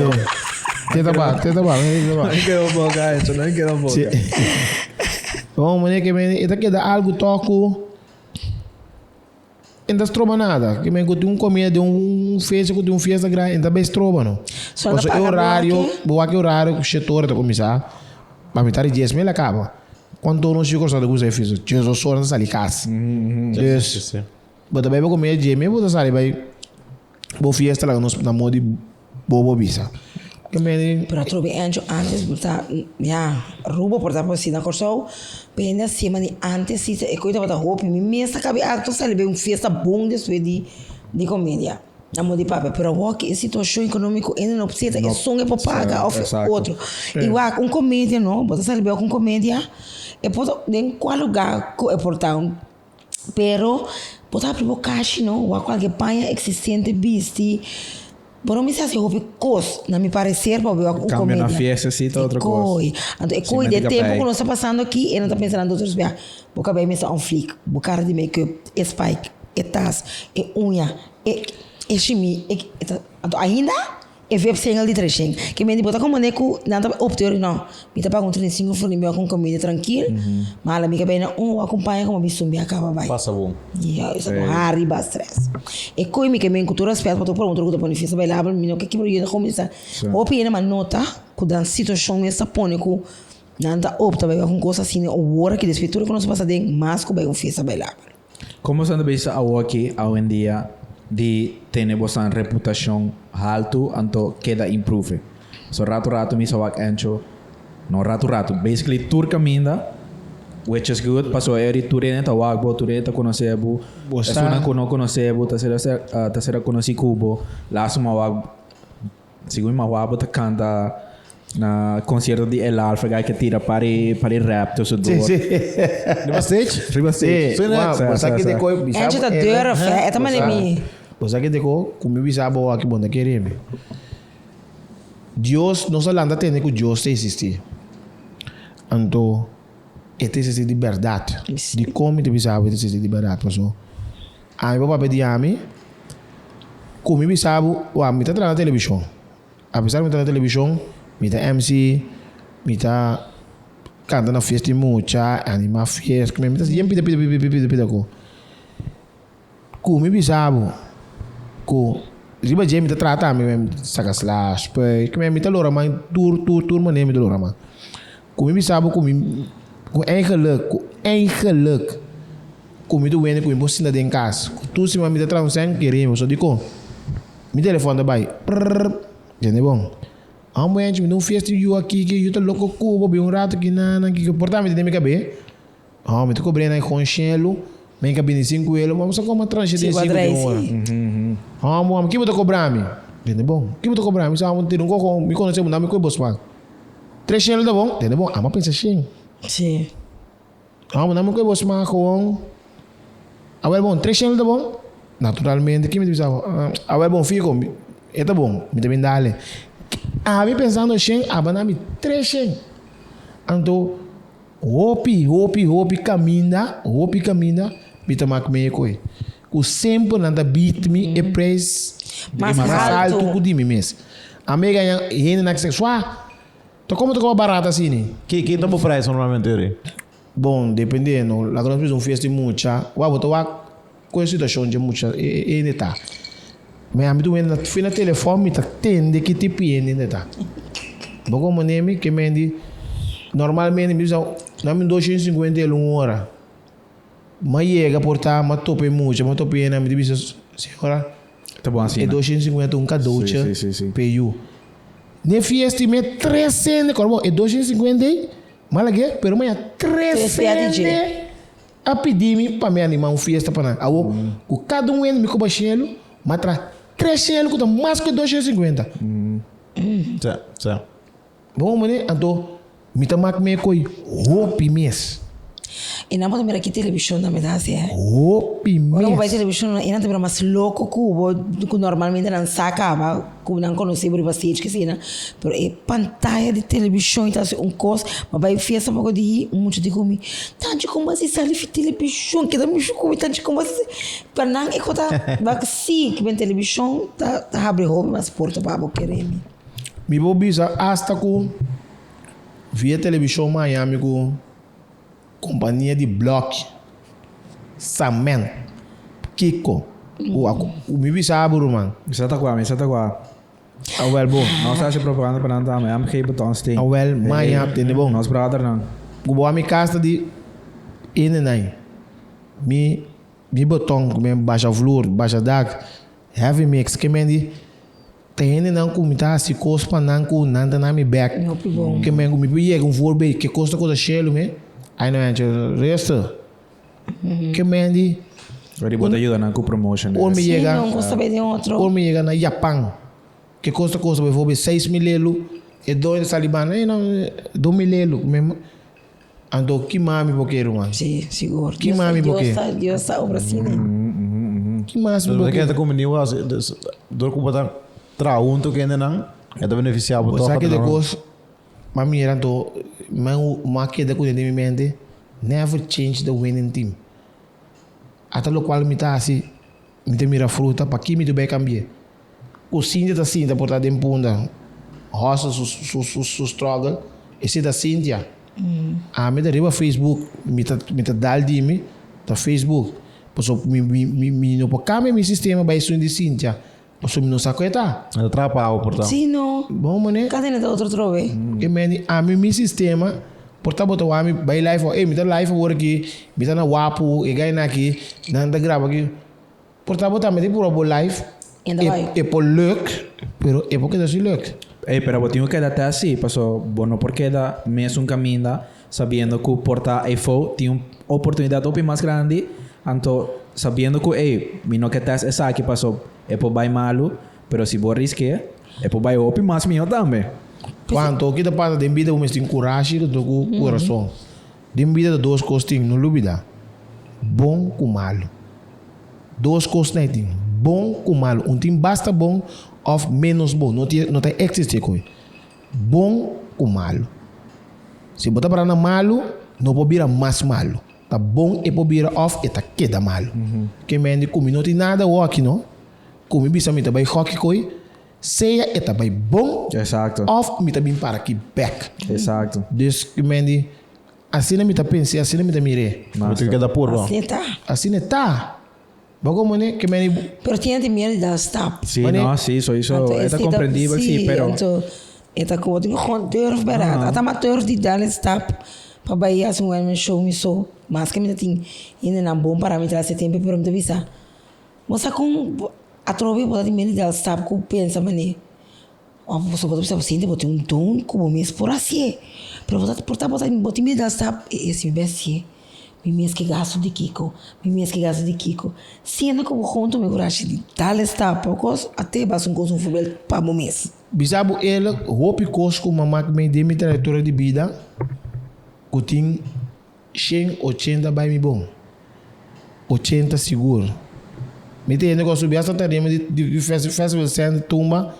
Te ta ba te ta ba te ta ba. No queda boca eso, no queda boca. Bon meneer ke e ta keda algo toch cu. E no ta stroba nada. Ke men ku tin un komida den un fecha ku tin un fiesta grandi, e no ta bai stroba no. So nan Pasobra e paga horario, bo wak bo wak e horario ku shete ora ta kuminsá. Pa mitar di 10 mil a kaba. Kuantu nos yu Kòrsou ta gusta e fiesta? 12 ora ta sali kas. Dus, bo ta bai bo komia dje mil bo ta sali bai bo fiesta laga nos na moda di bobo bisa. Ke meni. Pero atrobe Ancho antes bo ta ya Rubo por ta por si na Kòrsou pende a sema di antes si e koi tabata hopi mi mes ta kabi akto sali bai un fiesta bon despues di di komedia. Na modo di papia, pero awor ki e situacion economico ende no zeta e son e por paga of e otro. Y wak un comedia no, bo ta sali beo cu un comedia, e por ta den cual lugar cu e por ta, pero bo ta habri bo cashi no, wak cualke paña existente bisti, bo no mester haci hopi cos, na mi parecer pa wak un comedia. Cambia na fiesta si ta otro cos. E coi, anto e coi den tempo cu nos ta pasando aki e no ta pensa na otro bia, bo cabey mester on fleek, bo cara di make up, e spike, e tas, e uña. E e shimi e e ta anto ainda e vep single di treshen ke mende bo ta komprende ku nan ta opte no mi ta paga un 35 florin mi wak un komida trankil ma ala mi ka bai na un wak un paña komo mi sumbi a kaba bai Pasa bon. ya esa no hari ba stress e koe mi ke men ku tur respet pa tur promotor ku ta pone fiesta bailabel mi no ke kibra yenda kuminsá hopi hende ma nota ku nan situashon mes ta pone ku nan ta opta bai wak un kos asina owor aki despues tur loke nos pasa den mas ku bai un fiesta bailabel. Kon boso ta bisa awoki, awendia, di tene bosan reputashon haltu anto keda improve? So ratu ratu mi sa wak Encho, no ratu ratu, basically tur kaminda, which is good, pasobra eri tur hende ta wak bo, tur hende ta konosé bo, esunnan ku no konosé bo ta ser ta ser konosí ku bo, laatste mi a wak Segun mi mawa bo ta canta na concierto di El Alfa guy ke tira pari pari rap tussen door. Sí, sí. Riba stage? Riba stage. Sí, wow, bo sa ki deko bisa Angie ta durf, hè? E ta manda mi. Bo sa ki deko ku mi bisa bo aki bo no ta kere mi. Dios, nos a lanta tende ku Dios ta existi. Anto e ta existi di bèrdat. Dikon mi ta bisa bo e ta existi di bèrdat? Paso Ami bo papia di ami ku mi bisa bo, wak mi ta traha na televishon. Apesar mi ta na televishon, mi ta MC, mi ta kanta na fiesta di mucha, anima fiesta, mi ta hasi pida pida pida pida pida ku. Ku mi bisa bo ku riba dje mi ta traha tambe, mi ta saka sla, spuit, mi ta lora man tur tur tur manera mi ta lora man. Ku mi bisa bo ku mi ku eigenlijk ku eigenlijk ku mi ta wende ku mi por sinta den kas ku tur siman mi ta traha un sèn kere mi pasobra dikon mi telefòn ta bai prrrr tende bon amo enchi mi ta un fiesta yu aki ki yu ta loko ku bo bin un rato ki nan ki por ta mi ta den mi kabe amo mi ta kobr'é nan kon shelu mi ka bini sin ku elo bo sa komo transhi den sinku den ora amo amo ki bo ta kobra mi tende bon ki bo ta kobra mi sa amo tene un koko mi konosé bo nan mi kohe bo smak. Tres shen lo ta bon? Tende bon, amo a pensa shen. Sí. Amo nan mi koe bo smaak gewoon. Awel bon, tres shen lo ta bon? Naturalmente, kin mi ta bisa bo? Awel bon, fico, e ta bon, mi ta bin dale. Ami pensando shen, aba nan mi tres shen. Anto, hopi, hopi, hopi caminda, hopi caminda, mi ta mak mee koe. Ku semper nan ta bit mi e prijs Mas mas alto. alto ku di mi mes. Ami gaña hende nan kse swa, ta komo ta koba barata asini? Ki ki ta bo prijs normalmente Yuri? Bon, dependiendo. Laga nos bisa un fiesta di mucha, wak bo ta wak ku e situashon dje mucha e hende ta. Mi ami tur hende fui na telefòn mi ta tende ki tipo di hende ta. Bo komo nemi ke mendi normalmente mi bisa nan mi 250 el un ora. M'a yega por ta, m'a topa e mucha, m'a topa e hende, mi ta bisa, señora, Ta bon e asina. 250 ta un cadeautje Sí, sí, sí, sí. pa e yu. N'e fiesta i me tres hende, kòrda bon, e 250 ei, m'a lag'é, pero maña tres Tres pia di dje. hende a pidi mi pa mi anima un fiesta pa nan. Awor, ku kada un hende mi koba shelu, m'a traha tres shelu ku ta mas ku e 250. Sa, sa. Bon mane, anto mi ta mak me koy hopi mes. E nan bo ta mira ki televishon nan mi ta hasi eh. Hopi Ora bo bai mes. televishon e nan ta bira mas loko ku bo ku normalmente nan sa kaba ku nan konosé bo riba stage kesi nan pero e pantaya di televishon ta hasi un kos bo bai fiesta poko di un mucha di ku mi tanchi kon bo hasi sali fi televishon keda mishi ku mi tanchi kon bo hasi pa nan e ku ta bak si ku televishon ta habri hopi mas porta pa bo kere mi. Mi por bisa hasta ku via televishon Miami ku kompania di blòki, samènt, kiko ku mi bisa bo ruman. Mi sa ta kua, mi sa ta kua. Awel bo. Nos ta haci propaganda pa nan tambe. MG Betonsteen. Awel, maña, tende bon. Nos brothernan. Ku bo a mi kas ta di ene nai. Mi mi beton ku mi basha vloer, basha dak, heavy mix. Ke men di ta hendenan ku mi ta hasi kos pa nan ku nan ta na mi bek. Hopi bon. Ke men ku mi por yega un voorbeeld ke kos ta kosa shelu mi. Ai no encho rustig. Ke men di. Ora bo ta yuda nan ku promotion. Ora mi yega. Sí, no, un kos ta bay den otro. Ora mi yega na Japan. Ke kos ta kosta bijvoorbeeld 6000 elu. E doño ta sali banda, ey no, 2000 elu. Anto ki mami bo ke ruman? Sí, sigur. Ki mami bo ke? Dios ta obra asina. Ki mas mi bo ke? Ke ta kumbiní bo hasi, dor ku bo ta traha huntu ku hendenan, e ta benefisiá bo Bo tòg. sa ke de kos, m'a mira anto, m'a keda ku den mi mente, never change the winning team. Ata lokual mi ta hasi, mi ta mira fruta, paki mi ta bai kambi'é? Ku Cynthia ta sinta por ta den punda hustle su su su su struggle esei ta Cynthia. Ami ta riba Facebook mi ta mi ta dal di mi ta Facebook pasobra mi mi mi mi no por cambia mi sistema bai esun di Cynthia pasobra mi no sa ku e ta. E ta traha pa abo por ta. Si no. Bon mane. Kada hende ta otro trobe. E meni ami mi sistema por ta bo ta wak mi bai live ey mi ta live awor aki mi ta na wapu e gainan aki nan ta graba aki. Por ta bo tambe tin prueba bo life e por luk pero e por keda sin luk. Ey pero bo tin ku keda te asi paso bo no por keda mesun kaminda sabiendo ku por ta eyfo tin un oportunidat hopi mas grandi anto sabiendo ku ey mi no ke test esaki paso e por bai malu pero si bo riske e por bai hopi mas miho tambe. Cuanto ki ta pasa den bida bo mester tin curashi junto cu curason. Den bida ta dos cos tin, no lubida, bon cu malu. Dos kos na e tin, bon ku malu. Un tin basta bon òf ménos bon. No tin, no ta eksistí koe. Bon ku malu. Si bo ta para na malu, no por bira mas malu. Ta bon e por bira òf e ta keda malu. Ke men di ku mi no tin nada awor aki no, ku mi bisa mi ta bai hòki koe, sea e ta bai bon òf mi ta bin para aki bèk. Dus ke men di. Asina mi ta pens'é, asina mi ta mir'é. Bo tin keda purba. Asina e ta. Asina e ta. Bo komo ne ke meni. Pero tin hende miedu di dal stap. Sí, no, sí, soiso e ta komprendibel, sí, pero. Anto e ta komo tin ku durf bèrdat. Ata mi a durf di dal e stap pa bai hasi un one man show mi so. Maske mi ta tin hendenan bon para mi tras e tempu pero mi ta bisa, bo sa kon atrobe bo ta tin miedu di dal stap ku pensa manera. Of boso bo ta bisa bo sinti bo tin un don ku bo mes por hasié, pero bo ta por ta bo ta bo tin miedu hasta e si mi bai hasié mi mes ke gastu di kiko, mi mes ke gastu di kiko, siendo ku bo huntu mi kurashi di dal e stap pokos a te basa un kos un voorbeeld pa bo mes. Bisa bo eerlijk, hopi kos ku mama ku mi den mi trayektoria di bida ku tin 180 bai mi bon. 80 sigur. Mi ta hende ku a subi hasta tarima di di festival center tumba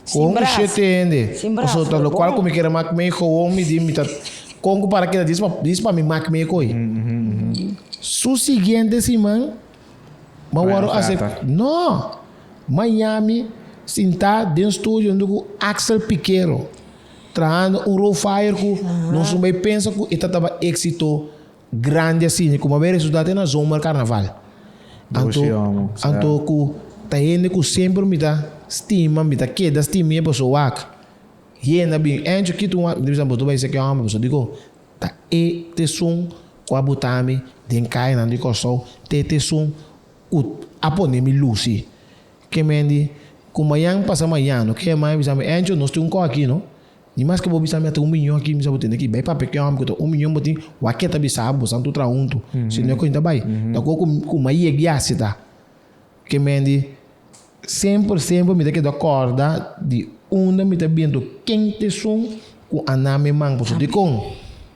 Sin kon brasa. shete hende. Sin brasa, Pasobra pero lokual bon. ku mi kere mak mee gewoon mi di mi ta kon ku para keda dis pa dis pa mi mak mee koi. Su siguiente siman mi a Bai wòrdu oferta. asep no! Miami sintá den studio huntu ku Axel Piquero. Trahando un road fire ku nos no bay pensa ku e ta taba éxito grandi asina ku bay resultá te na zomer karnaval. Anto anto ku ta hende ku semper mi ta stima mi ta keda stim'é pasobra wak yenda bin Ancho kita un mi ta bisa bo ta bay seki hòmber pasobra dikon ta e t'esun ku a bota mi den kayanan di Kòrsou te t'esun ku a pone mi lusi. Ke men di, Ku mañan pasa mañan, no ke yama mi bisa mi, Encho, nos tin un kò aki, no? Ni mas ke bo bisa mi a tin un miñon aki, mi bisa bo tende ki bai papia ke hòmber ku ta un miñon bo tin, wak ta bisa bo, bosan tur traha huntu. Si no e kos ta bai. Ta kos ku ku mi a yega yasi ta. Ke men di, Semper, semper mi ta keda kòrda di unda mi ta bientu ken ta esun ku a na mi man. Pasobra dikon?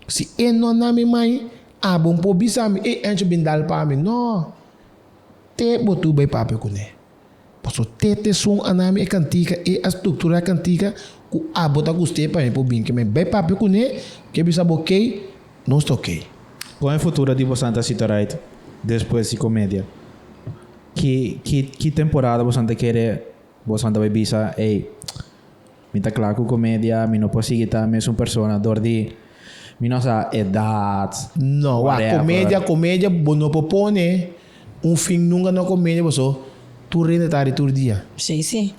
Si e no na mi man, abo no por bisa mi, Ey, Encho bin dal pa mi. No! Te bo tur bai papia kuné. Paso te te sun a nami e kantika, e a struktura e kantika ku abo ta gust'é pa mi por bin ke mi bai papia kuné, ke bisa bo okey, nos ta okey. Kon e futuro di bo Santa Cita Ride despues di komedia? Ki ki ki temporada bo ta kere bo ta bai bisa ey mi ta kla ku komedia mi no por sigui ta mesun persona dor di mi no sa edat No, wak whatever. komedia komedia bo no por pone un fin nunka na komedia paso. Tur hende ta hari tur dia. Si, si.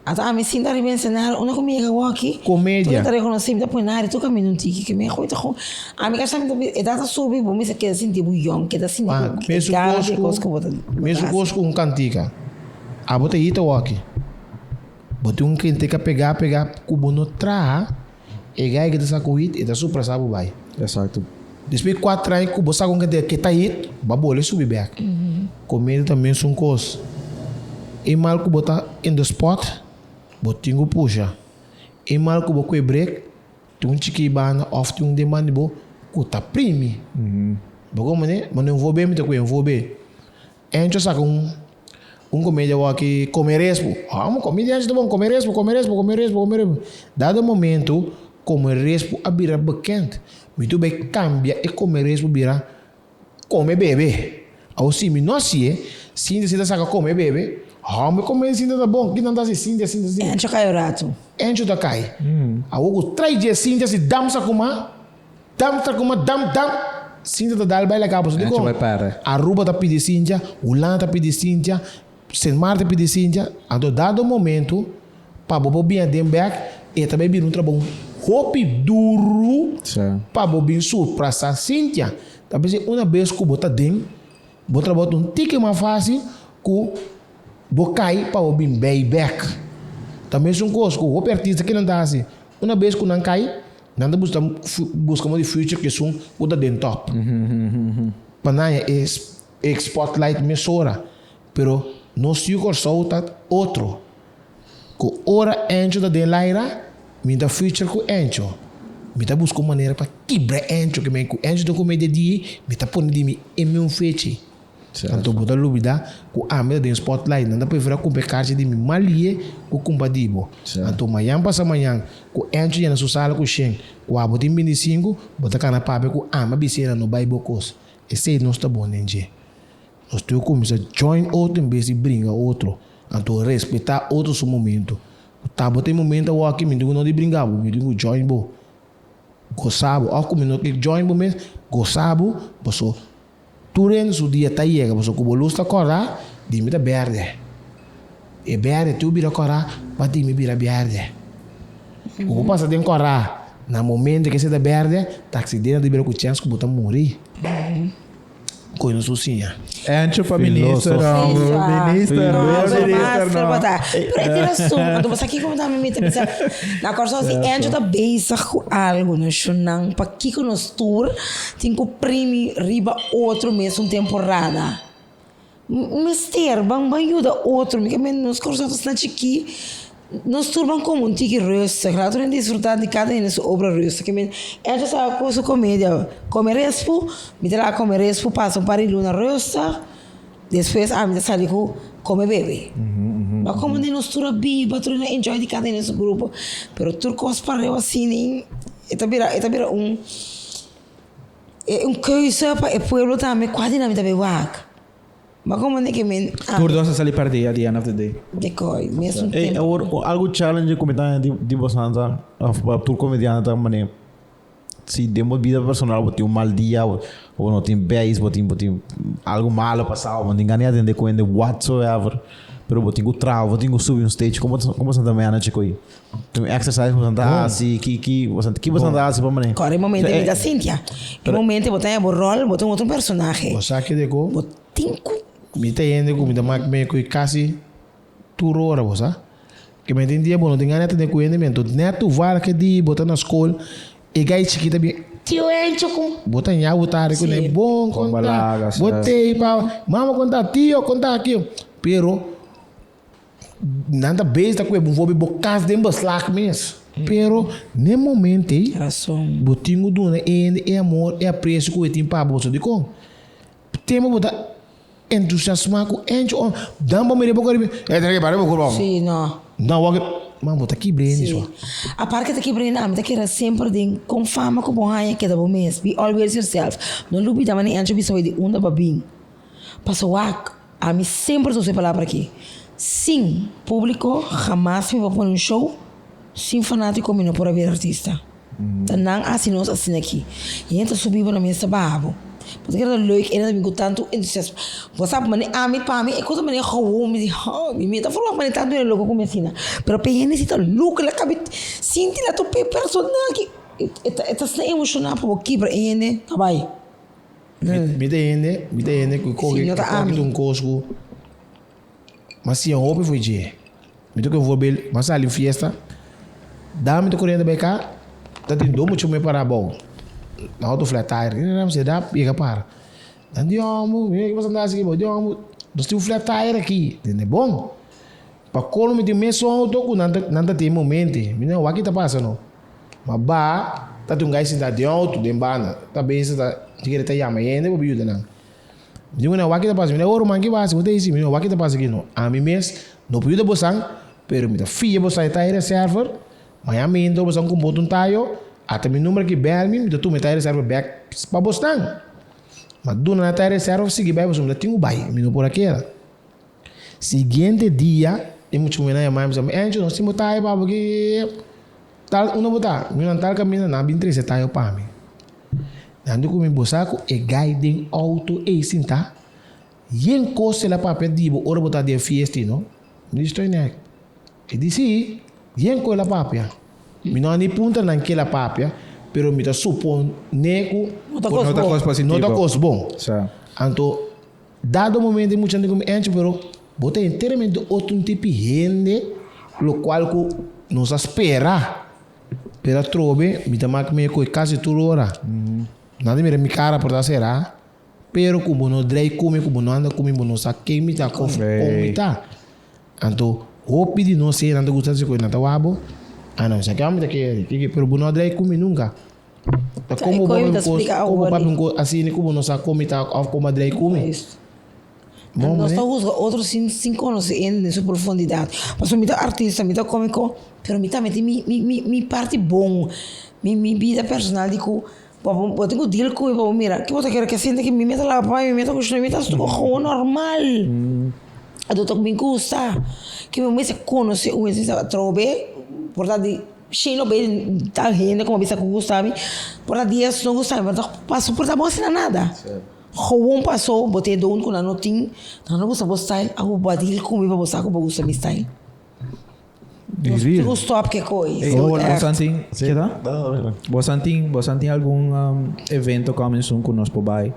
Ata ami sinta riba escenario, unda ku mi yega awor-aki, Komedia. tur hende ta rekonosé mi, ta pone na hari tur kaminda un tiki, ke mi a gooi ta gooi. Ami ka sa mi ta bisa, edat a subi, bo mester keda sinti bo yòn, keda sinti Pa, ku e mesun gana kos di e ku, kos ku bo ta bo ta mesun hasi. kos ku un kantika. Abo ta hita awor-aki. Bo tin un kantika pegá pegá ku bo no traha, e gai ke ta sa ku hit, e ta suprasá bo bai. Exacto. Despues di kuater aña ku bo sa ku un kantika ke ta hit, bo a bole subi bèk. Komedia ta mesun kos. E mal ku bo ta in the spot, bo tin ku pusha. E mal ku bo kue break, tin un chiki banda òf tin un den banda di bo ku ta primi. Bo komprende? Ma no envolbé mi ta ku envolbé. Encho saka un un komedia wòki kome respu. Hòmber, komedia Encho ta bon, kome respu, kome respu, kome respu, kome respu. Dado momento kome respu a bira bekend. Mi tur bai kambia e kome respu bira kome bebe. Awor si mi no hasié, Sintia si ta saka kome bebe, hòmber kome Sintia ta bon, kinan ta hasi Sintia, Sintia, Sintia. Encho kai un ratu. Encho ta kai. Awor ku trai dje Sintia si dam sa kuma. Dam ta kuma dam dam. Sintia ta dal bai laga pasobra Encho dikon bai perde. Aruba ta pidi Sintia, Hulanda ta pidi Sintia, Sint Maarten ta pidi Sintia, anto dado momento pa bo por bin aden bek e ta bai bira un trabou hopi duru pa bo bin surprasa Sintia. Ta bisa una bes ku bo ta den bo trabou ta un tiki mas fasil ku bo kai pa bo bin bay bek. Ta mesun kos ku hopi artista kinan ta hasi una bes ku nan kai Nan ta buska buska mo di future kesun ku ta den top. Pa nan haña e e spotlight mesora. Pero nos yu Kòrsou ta otro. Ku ora Encho ta den laira, mi ta future ku Encho. Mi ta buska un manera pa kibra Encho ke men ku Encho ta kume de dia, mi ta pone di mi e mi un fechi. Anto bo ta lubida ku ami ta den spotlight. Nan ta prefera kumpra e karchi di mi malie ku kumpra di bo. Anto mañan pasa mañan ku Encho yena su sala ku shen, ku abo tin bintisinku, bo ta kana papia ku ami a bisa yena no bai bo kos. Esei nos ta bon den dje. Nos tin ku kuminsá join otro en bes di bringa otro. Anto respetá otro su momento. Ku ta bo ta e momento awoki mi tin ku no di bringa bo, mi tin ku join bo. Gosa bo. Òf ku mi no ke join bo mes, gosa bo paso. Tur hende su dia ta yega, pasobra ku bo lus ta kòrá, di mi ta bèrdè. E bèrdè tur bira kòrá, pa di mi bira bèrdè. Ku bo pasa den kòrá, na momento ke esei ta bèrdè, ta aksidente ta bira ku chèns ku bo ta muri. Koe nos su siña. Encho pa minister, hombre. Minister, no, minister, no. Pero e tin rason, anto bo sa kiko mi mi ta bisa? Na Kòrsou si Encho ta bezig ku algu, no shonnan, pakiko nos tur Tin ku primi riba otro mesun temporada. Mester ban ban yuda otro. Mi ke men nos Kòrsou ta asina chikí, nos tur ban komo un tiki rustig. Laat nos disfrutá di kada hende su obra rustig. Ke men Encho sa ku su komedia kome respu, mi ta laga kome respu pasa un par di luna rustig, despues ami ta sali ku kome bebe. Ba komo den nos tur a biba, tur a enjoy di kada hende su grupo, pero tur kos pareu asina e ta bira e ta bira un. E un keuze pa e pueblo tambe kua di nan mi ta bay wak. Ma como ne ke men a. Tur dos a sali perdí at the end of the day. De koi, mesun Ey, tempo. awor algo challenge ku mi ta haña di di bosan ta of pa tur komediante ta mane si den bo bida personal bo tin un mal dia bo bo no tin beis bo tin bo tin algo malo pasao bo no tin gana di atende ku hende whatsoever pero bo tin ku traha bo tin ku subi un stage komo komo bosan ta manage ku ei? Un exercise bosan ta hasi, ki ki bosan ki bosan ta hasi pa manera. Kòrda e momento mi ta Cynthia. E momento bo ta haña bo ròl, bo ta un otro personahe. Bo sa kende ku. Bo tin ku. Mi ta hende ku mi ta mak me ku kasi tur ora bo sa. Ke mi tin dia bo no tin gana tene ku hende mi anto nèt toevallig e dia bo ta na skol e gai chikita bin tio Encho ku bo ta ña bo ta hari kuné bon konta bo tei pa mama konta tio konta aki pero Nan ta bezig ta kue bo for bo kas den beslag mes. Pero n'e momento ei, bo tin ku duna e hende e amor, e apresio ku e tin pa bo. Pasobra dikon? Tempu bo ta entusiasmá ku enchi ora, dan bo mira e boka riba, e tene ke para bo kurpa. Sí, no. No, wak, man bo ta kibra hende so. Sí. Apart ke ta kibra hende, ami ta kere semper den kon fama ku bo haña keda bo mes. Be always yourself. No lubida manera enchi a bisa di unda bo a bin. Pasobra wak, ami semper ta usa e palabra aki, sin publico hamas mi por pone un show, sin fanatico mi no por a bira artista. Ta nan hasi nos asina aki. Y hende ta subi bo na mes ta baha bo. Bo ta kere ta leuk en ta bin ku tantu entusiasmo. Bo sa mane ami pa mi e cosa mane gewoon mi di oh mi mi ta forma mane tantu hende loco ku mi asina. Pero pa e hende si ta loco el a kabi sinti la tur pe personal ki e ta e ta asina emociona pa bo kibra e hende ta bai. Mi ta hende mi ta hende ku kohe Si no ta ami. un kos ku mi a siña hopi for dje. Mi ta kohe voorbeeld mi a sali fiesta dame mi ta koriendo bai ka ta tin dos mucha muher para abou na auto flat tire mi si da yega para. Nan di homber, mira ki bo sta hasi aki bo, di homber, nos tin un flat tire aki, tende bon. Pa colmo mi tin mesun auto cu nan ta nan ta tin momente, mi no wak ki ta pasa no. Ma ba ta tin un guy sinta den auto den banda, ta bisa ta kere ta yama hende pa bin yuda nan. Mi di cu nan wak ki ta pasa, mi di oh ruman ki pasa, bo ta hasi, mi di wak ki ta pasa aki no. Ami mes no por yuda bosan, pero mi ta fia bosan e tire reserver, mañana mi hintra bosan cu un boto un tayo, ata mi number aki bel mi, mi ta tuma e tire reserver bek pa bosnan. Ma duna na ta reserva sigui bai pasobra mi ta tin ku bai, mi no por a keda. Siguiente dia e mucha muhé nan yama mi bisa mi, Encho nos tin bo tayo pa bo ki tal unda bo ta? Mi nan tal kaminda nan a bin trese tayo pa mi. Nan di ku mi bo sa ku e gai den outo ei sinta yen kos el a papia di bo ora bo ta den fiesta ei no? Mi di stoy nek. E di si, yen ku el a papia. Mi no a ni puntra nan ke el a papia, pero mi ta supone ku No ta kos No ta bon. kos positivo. no ta kos bon. Sa. Anto, dado momento e mucha di ku mi, Encho, pero bo ta enteramente otro un tipi hende, lokual ku nos a spera. Pero atrobe mi ta mak me ku e kasi tur ora. Nan ta mira mi kara por ta sera. Pero ku bo no drei ku mi, ku bo no anda ku mi, bo no sa ken mi ta, kon mi ta. Anto hopi di nos nan ta gusta hasi koe, nan ta wak bo, ah no, esaki amo ta kere, kiki, pero bo no a drei ku mi nunka. Ta Ta kon bo e koe papia mi un ta kos, splika kon bo awor papia di. un kos asina ku bo no sa kon mi ta òf kon bo a drei ku mi. Juist. Bon Nos ta manera. husga otro sin sin konosé hende den su profundidat. Pasobra mi ta artista, mi ta komiko, pero mi tambe tin mi mi mi mi parti bon, mi mi bida personal di ku Bo bo tin ku deal ku mi pa bo mira ke bo ta kere ke sinti ke mi mester laba paña mi mester kushina mi mester hasi tur gewoon normal anto ta mi gusta ke mi mester konosé un hende atrobe por ta di shen lo bay tal hende ku bo bisa ku gusta mi por ta dies no gusta mi por ta paso por ta bo asina nada gewoon paso bo tin e don ku nan no tin nan no gusta bo style abo bo a deal ku mi pa bo sa ku bo gusta mi style. Real. Tú stop ke koi. Hey, So, bosan echt. tin, ke ta? Bosan tin, bosan tin algun um, evento coming soon ku nos por bai?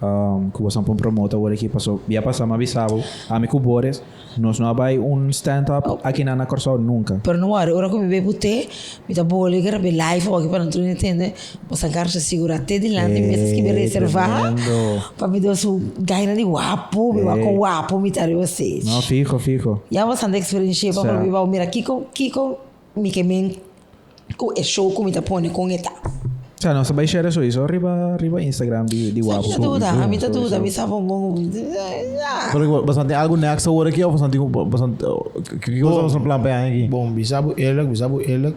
Um, ku bosan por promote awor aki paso bia pasa mi a bisa bo, ami ku Boris, nos no a bai un stand up aki na na Kòrsou nunka. Pero no worry, ora ku mi bai put'é, mi ta boli ku rabia live awor aki pa nan tur hende tende. Bosan karcha sigurá te dilanti mi mester skibi reservá Tremendo. pa mi duna su gaina di wapu, mi wak kon wapu mi ta riba stage. No, fijo, fijo. Ya bosan ta experienci'é pa Sa. mi bou mira kiko kiko mi ke men ku e show ku mi ta pone kon e ta. Sa, nos ta bai share soiso riba riba Instagram di di Sa wapu. mi ta duda, mi ta duda, mi sa bon bon ya. Pero bosan tin algu next awor aki of bosan tin bosan kiko bosan plan pa e aña aki? Bon, bisa bo eerlijk, bisa bo eerlijk,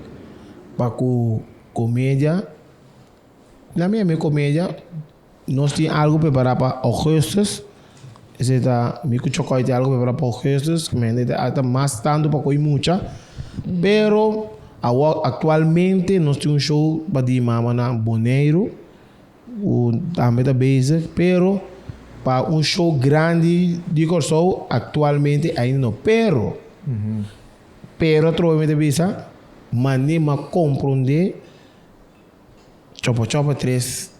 pa ku Comedia, na mi ami comedia, nos tin algo prepara pa augustus, esey ta mi cu Chocoy tin algo prepara pa augustus, cu mi hende ta ta mas tanto pa coy mucha, pero awor actualmente nos tin un show pa di mama na Boneiru, cu tambe ta bezig, pero pa un show grandi di Corsou actualmente ainda no, pero. Pero atrobe mi ta bisa, mane m'a komprondé Chopo Chopo tres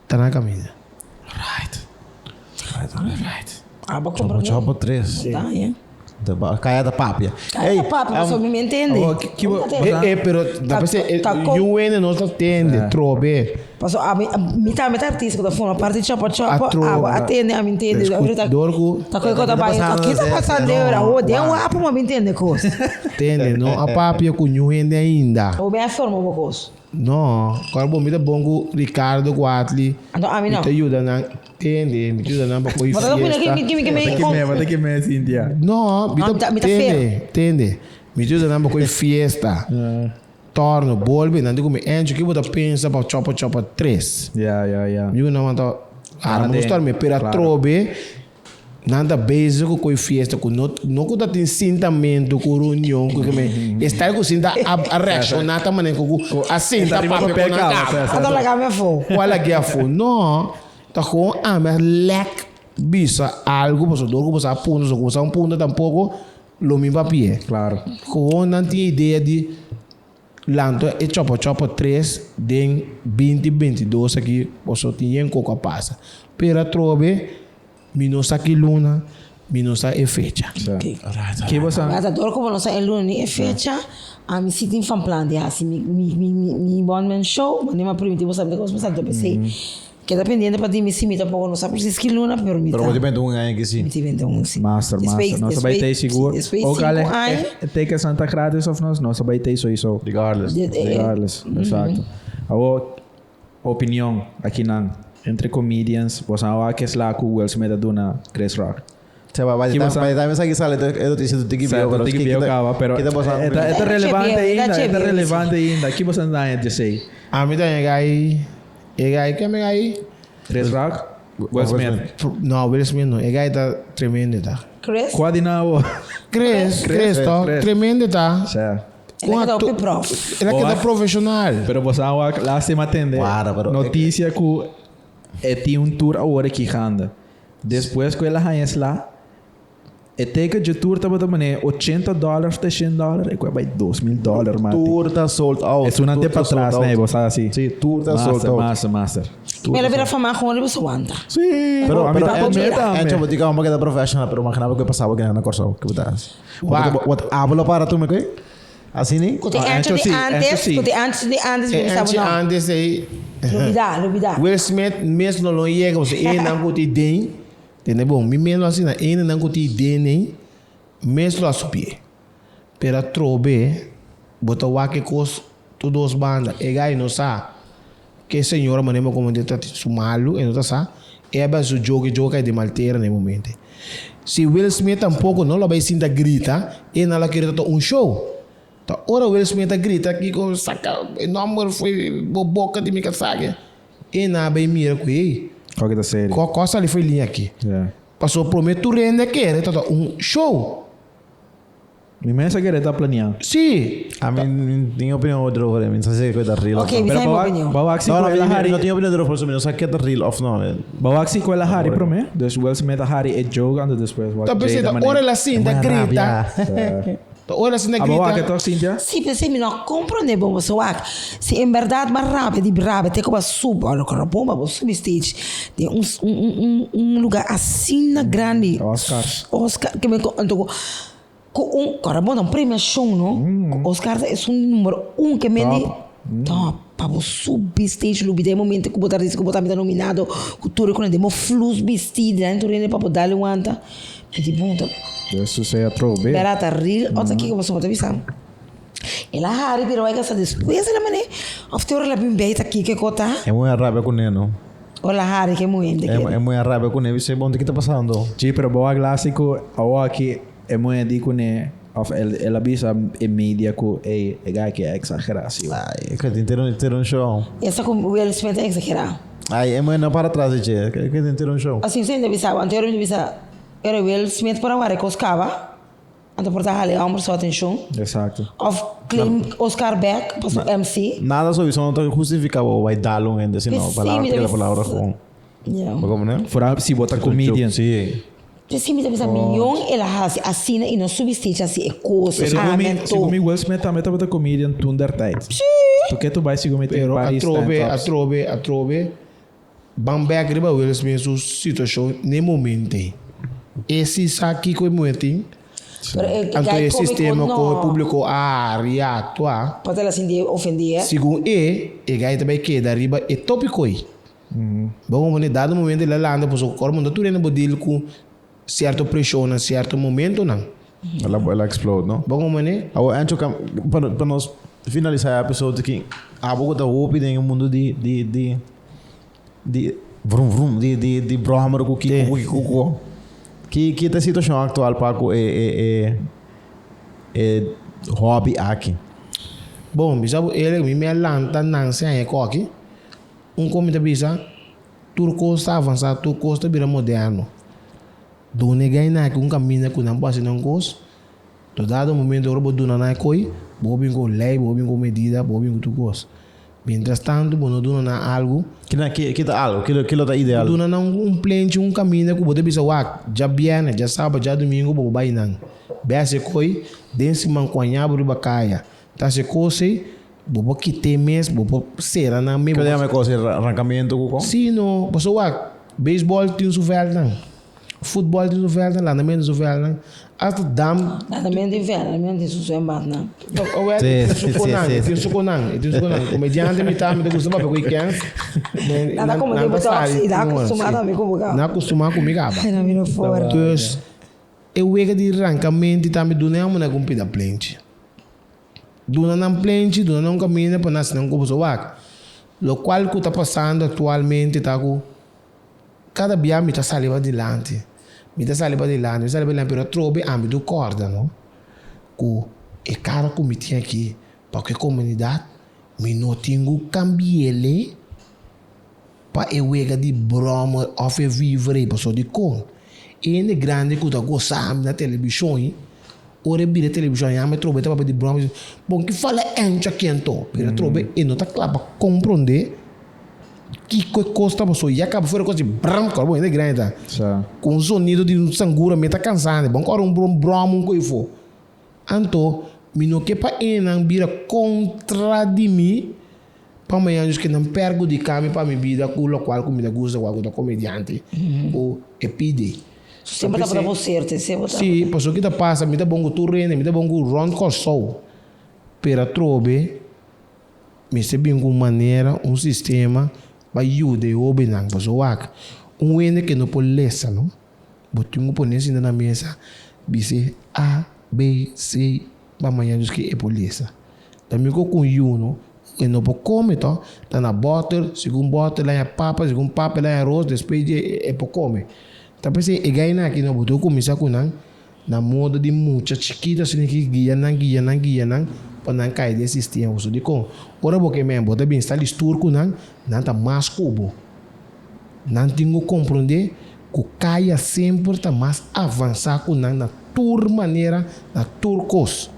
ta na kaminda. Right. Right, right, right. Abo Chopo komprondé. Chopo tres. Ta, ya. Ta ba- Kaya ta papia. Kaya ta papia, pasobra mi mi entende. Awor, ki- ki bo- Mi entende. Eh, eh, pero da p'esei, eh, Ta- ta kom- yu hende no ta tende, trobe. Paso ami, mi tambe ta artista ku ta forma parti di Chopo Chopo. Atrobe. Abo atende, ami ntende. Escu- Ahorita dor ku- Ta koe ku ta bai. pasando, Ki ta Zé? pasando No, ahora? Oh, den wak. wapu mi ntende kos. Tende, no a papia ku niun hende ainda. Bo ben a forma bo kos. No, kor bo mi ta bon ku Ricardo ku Atli. Anto ami no. Mi ta yuda nan, tende, mi ta yuda nan pa koe Bo ta pone fiesta. ki mi ki mi Bata ki me, bata ki me, Cynthia. No, mi No, ta, mi ta tende, tende. Mi ta yuda nan pa koe fiesta. Torno, bolbe, nan di ku mi, Angie, ki bo ta pensa pa Chopa Chopa tres? Ya, ya, ya. Mi ku nan manta arma nos torme, pero atrobe nan ta bezig ku koe fiesta ku no no ku ta tin sintamentu ku reunion ku keme e style ku sinta a a reakshoná ta manera ku a sinta papia ku nan kaba. A ta laga mi afó. Ku a lag'é afó. No. Ta gewoon ami a lek bisa algo pasobra dor ku bo sa punta so ku bo sa un punta tampoko lo mi papia. Claro. Gewoon nan tin idea di lanta e chopo chopo tres den binti 22 aki pasobra tin yen koko a pasa. Pero atrobe mi no sa ki luna, mi no sa e fecha. Ki bo sa? Mas dor ku bo no sa e luna ni e fecha, ami si tin van plan di hasi mi mi mi mi one man show, mane mi a primiti bo sa mi ta kos pasando p'esei. Keda pendiente pa di mi si mi tampoco no sa precies ki luna, pero mi Pero ta. bo tin benta un aña ki si. Mi tin benta un si. Master, Despues- master. Nos a bai despues- tei sigur. Despues Ook al 5 aña. e tickets nan ta gratis of nos, nos a bai tei sowieso. Regardless. Regardless, exacto. Awo, opinion aki nan. Entre comedians, bo sa wak es la ku Will Smith a duna Chris Rock. Cioè, vai Ki vai bosa- vai vai sa che sale e noticia tutti chi Sa, bio, pero tutti chi bio cava, pero Kita bosa e ta relevante Che bio, ainda, che e ta bio, relevante ainda. Ki bosa nan e sei? Ami ta e gai e gai ke mi gai Chris Rock, Will Smith. No, Will Smith no. E gai ta tremendo ta. Chris? Qua di nou? Chris, Chris, to, Chris. tremendo ta. Sa. Ele queda op prof. El a keda Boa. professional. Pero bosa wak lástima atende. Guarda, pero- Noticia ku e tin un tour awor ki ganda. Despues ku el a haña esla, e ticket dje tour tabata mane $80 te $100, e ku a bai $2000, mati. Tour ta sold out. Esun ante Tour pa ta sold tras, out. nee, bo sa asi. Si, tour ta sold Master, out. master, master. Mela vira fama gewoon riba su wanta. Si, Pero, a mi pero ta Encho, tambe. Encho, botica vamos a quedar professional, pero imaginaba que pasaba que na Corsao, que botas. Wak. Wat hablo para tu me que? Assim nem? Kuti Ah, antes Encho de si, Encho antes, si. kuti antes de antes, E mi sabe antes no. antes ei Lubida, lubida. Will Smith mes no lo llega, o sea, e nan kuti den. Tende bom, mi meno assim, na e nan kuti den nem mes lo asupie. Pero a trobe bota wake kos tu dos banda. E gai no sa que senhora manema como de tá su malo e no tá sa. E ba su joke joke de maltera ne momento. Si Will Smith tampoco no lo vai sinta grita e na la querer un show. Ta ora Will Smith a grita aqui com saca e número foi boca de mi casaca. E na bem mira com ele. Qual que tá sério? Qual cosa ali foi linha aqui. Yeah. Passou prometo renda que era tá um show. Mi mesa que tá planeando. Sim. A mim, tenho opinião outra over, não sei se é coisa real. Ok, mi Pero sa bawak, opinião. bawak si No, no, ko ela não hari. tenho opinião over, não sei que é real of não. Bawak si ko ela hari pro me. Dus Will Smith a hari e joke ando después. Tá pensando, ora ela sinta grita. Tá ora ela sinta A bawak grita. toch Cynthia? Sì, perché mi non comprende bom so wak. Se in verdade ma rabbia di rabbia, te come sub, allora con la bomba, bo sub stage de un lugar assim na grande. Oscars. Oscar que me anto com um, cara bom, um prêmio show, no? Oscar é um número um que me Top. Top, pa bo sub stage lubi de momento que botar isso que botar me nominado, cultura com demo flus vestido, né? Torene pa botar um anta. E di bom, Dus sucede a trobe. Berata real, outra aqui que você pode avisar. Ela hari pero vai gastar depois ela mané. Of te ora la bim beita aqui que cota. É muito rabia com ele, não? Ora hari que muito É, que. é muito rabia com ele. Você, bom, o que tá passando? Sí, pero boa clássico, awo aqui é muito dico ne of el el avisa em media ku e e gai que é exageração. Ai, que tem ter um show. Essa com o Will Smith é exagerar. Ai, é muito não para trás, che. Que tem ter um show. Assim sem avisar, anterior me avisar. Era Will Smith para o Coscava. Anta portar hali amor sua atenção. Exato. Of claim Oscar back, para o MC. Nada sobre isso não tá justificado, vai dar um ainda, senão, Sim, palavra, me aquela deve- palavra com. Yeah. Como, né? Fora si bota comedian. Sim. Assim me avisa milhão ela hasi assina e não subsiste assim é coisa. Segundo Ah, me, mentor. segundo me Will Smith também tava comedian toen der tijd. Sim. Porque tu vai segundo me tem Pero a Paris trobe, a stand-ups. trobe, a trobe. Bamberg riba Will Smith su situação ne momento. Esse sa aqui com o momento. Pero eh, Anto gai e cômico, sistema no. com o público a reatua. Pode ela assim de ofender. Segundo e, e gai também que da riba é tópico aí. Bom, mas dado momento ele lá anda, pois o corpo não tudo bodil com certo pressão, em certo momento não. Ela explode, não? Bom, mas Awo, Ancho, para nós finalizar a episódio aqui, a boca da hope tem um mundo de vrum vrum de brahma com que com com que tá situação atual para é hobby aqui. Bom, bisa ele me me lanta não se aí aqui. Um comida bisa turco está avançado, turco está vira moderno. Done gai na que um caminho com não passa não cos. To dado momento oro dona na koi, bo bin ko lei, bo bin ko medida, bo bin ko tu cos. Mientras tanto bo no duna nan algu. Kina ki ki ta algu? Kilo kilo ta ideal? Duna nan un plenchi, un kaminda ku bo ta bisa wak, djabièrnè, djasabra, djadumingu bo por bai nan. Bèsè koi den siman ku aña bo riba kaya ta hasi kos ei, bo por kit'é mes, bo por sera nan mes. Kila yama e kos ei rankamentu ku kon? Sí no, pasobra wak, beisbòl tin su vèldnan. Futbol tin su vèldnan, landamentu tin su vèldnan, asta dam. Landamentu tin vèld, landamentu tin su zwembadnan. Awel, e tin su konan, e tin su konan, e tin su konan. Komediante mi ta, mi ta gusta papia ku e kens. Nan ta komedé bo tòg, si, nan a kustumá tambe ku bo kaba. Nan a kustumá ku mi kaba. Dus, e wega di rankamenti tambe duna e hombrenan ku un pida plenchi. Duna nan plenchi, duna nan un kaminda pa nan hasi nan ku bo so wak. Lokual ku ta pasando aktualmente ta ku. Kada bia mi ta sali pa dilanti, mi ta sali pa dilanti, mi ta sali pa dilanti, pero atrobe ami tu kòrda no ku e kara ku mi tin aki pa ku e komunidat mi no tin ku kambi'el pa e wega di bròmer òf e vivre ei pasobra dikon e hende grandi ku ta gosa ami na televishon ei ora e bira televishon ami atrobe ta papia di bròmer bon ki fala encho aki anto pero atrobe e no ta kla pa komprondé. Kiko e kos ta paso? Ya kaba fuera kos di bram kor bo hende grandi ta. Sa. Ku un sonido di un sangura mi ta kansá bon kor un brom brom un koi fo. Anto mi no ke pa enan bira kontra di mi pa mañana dus ke nan perhudiká mi pa mi bida ku lokual ku mi ta gusta ku ta komediante ku e pidi. Semper tabata bo serte, semper tabata. Si, pasobra ki ta pasa mi ta bon ku tur hende, mi ta bon ku rònt Kòrsou, pero atrobe. Mester bin ku un manera, un sistema pa yuda e hóbennan. Pasobra wak, un hende ke no por lesa no, bo tin ku pone sinta na mesa bis'é A, B, C pa mañana dus ke e por lesa. Ta mihó ku un yu no, e no por kome to, ta na bòter, segun bòter el haña papa, segun papa el haña aros, despues dje e por kome. Ta p'esei e gainan aki no, bo tin ku kuminsá ku nan. Na modo di mucha chikito asina ki guia nan, guia nan, guia nan pa nan kai den sistema. Pasobra dikon? Ora bo ke men bo ta bin sta listur ku nan, nan ta mas ku bo. Nan tin ku komprondé ku kaya semper ta mas avansá ku nan na tur manera, na tur kos.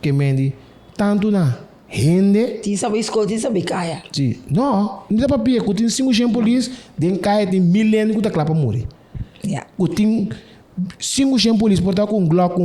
Ke men di tantu na hende. Tin sabi skol, tin sabi kaya. Si. No, mi ta papia ku tin 500 polis den kaya tin mil hende ku ta kla pa muri. Ku tin 500 polis por ta ku un Glock ku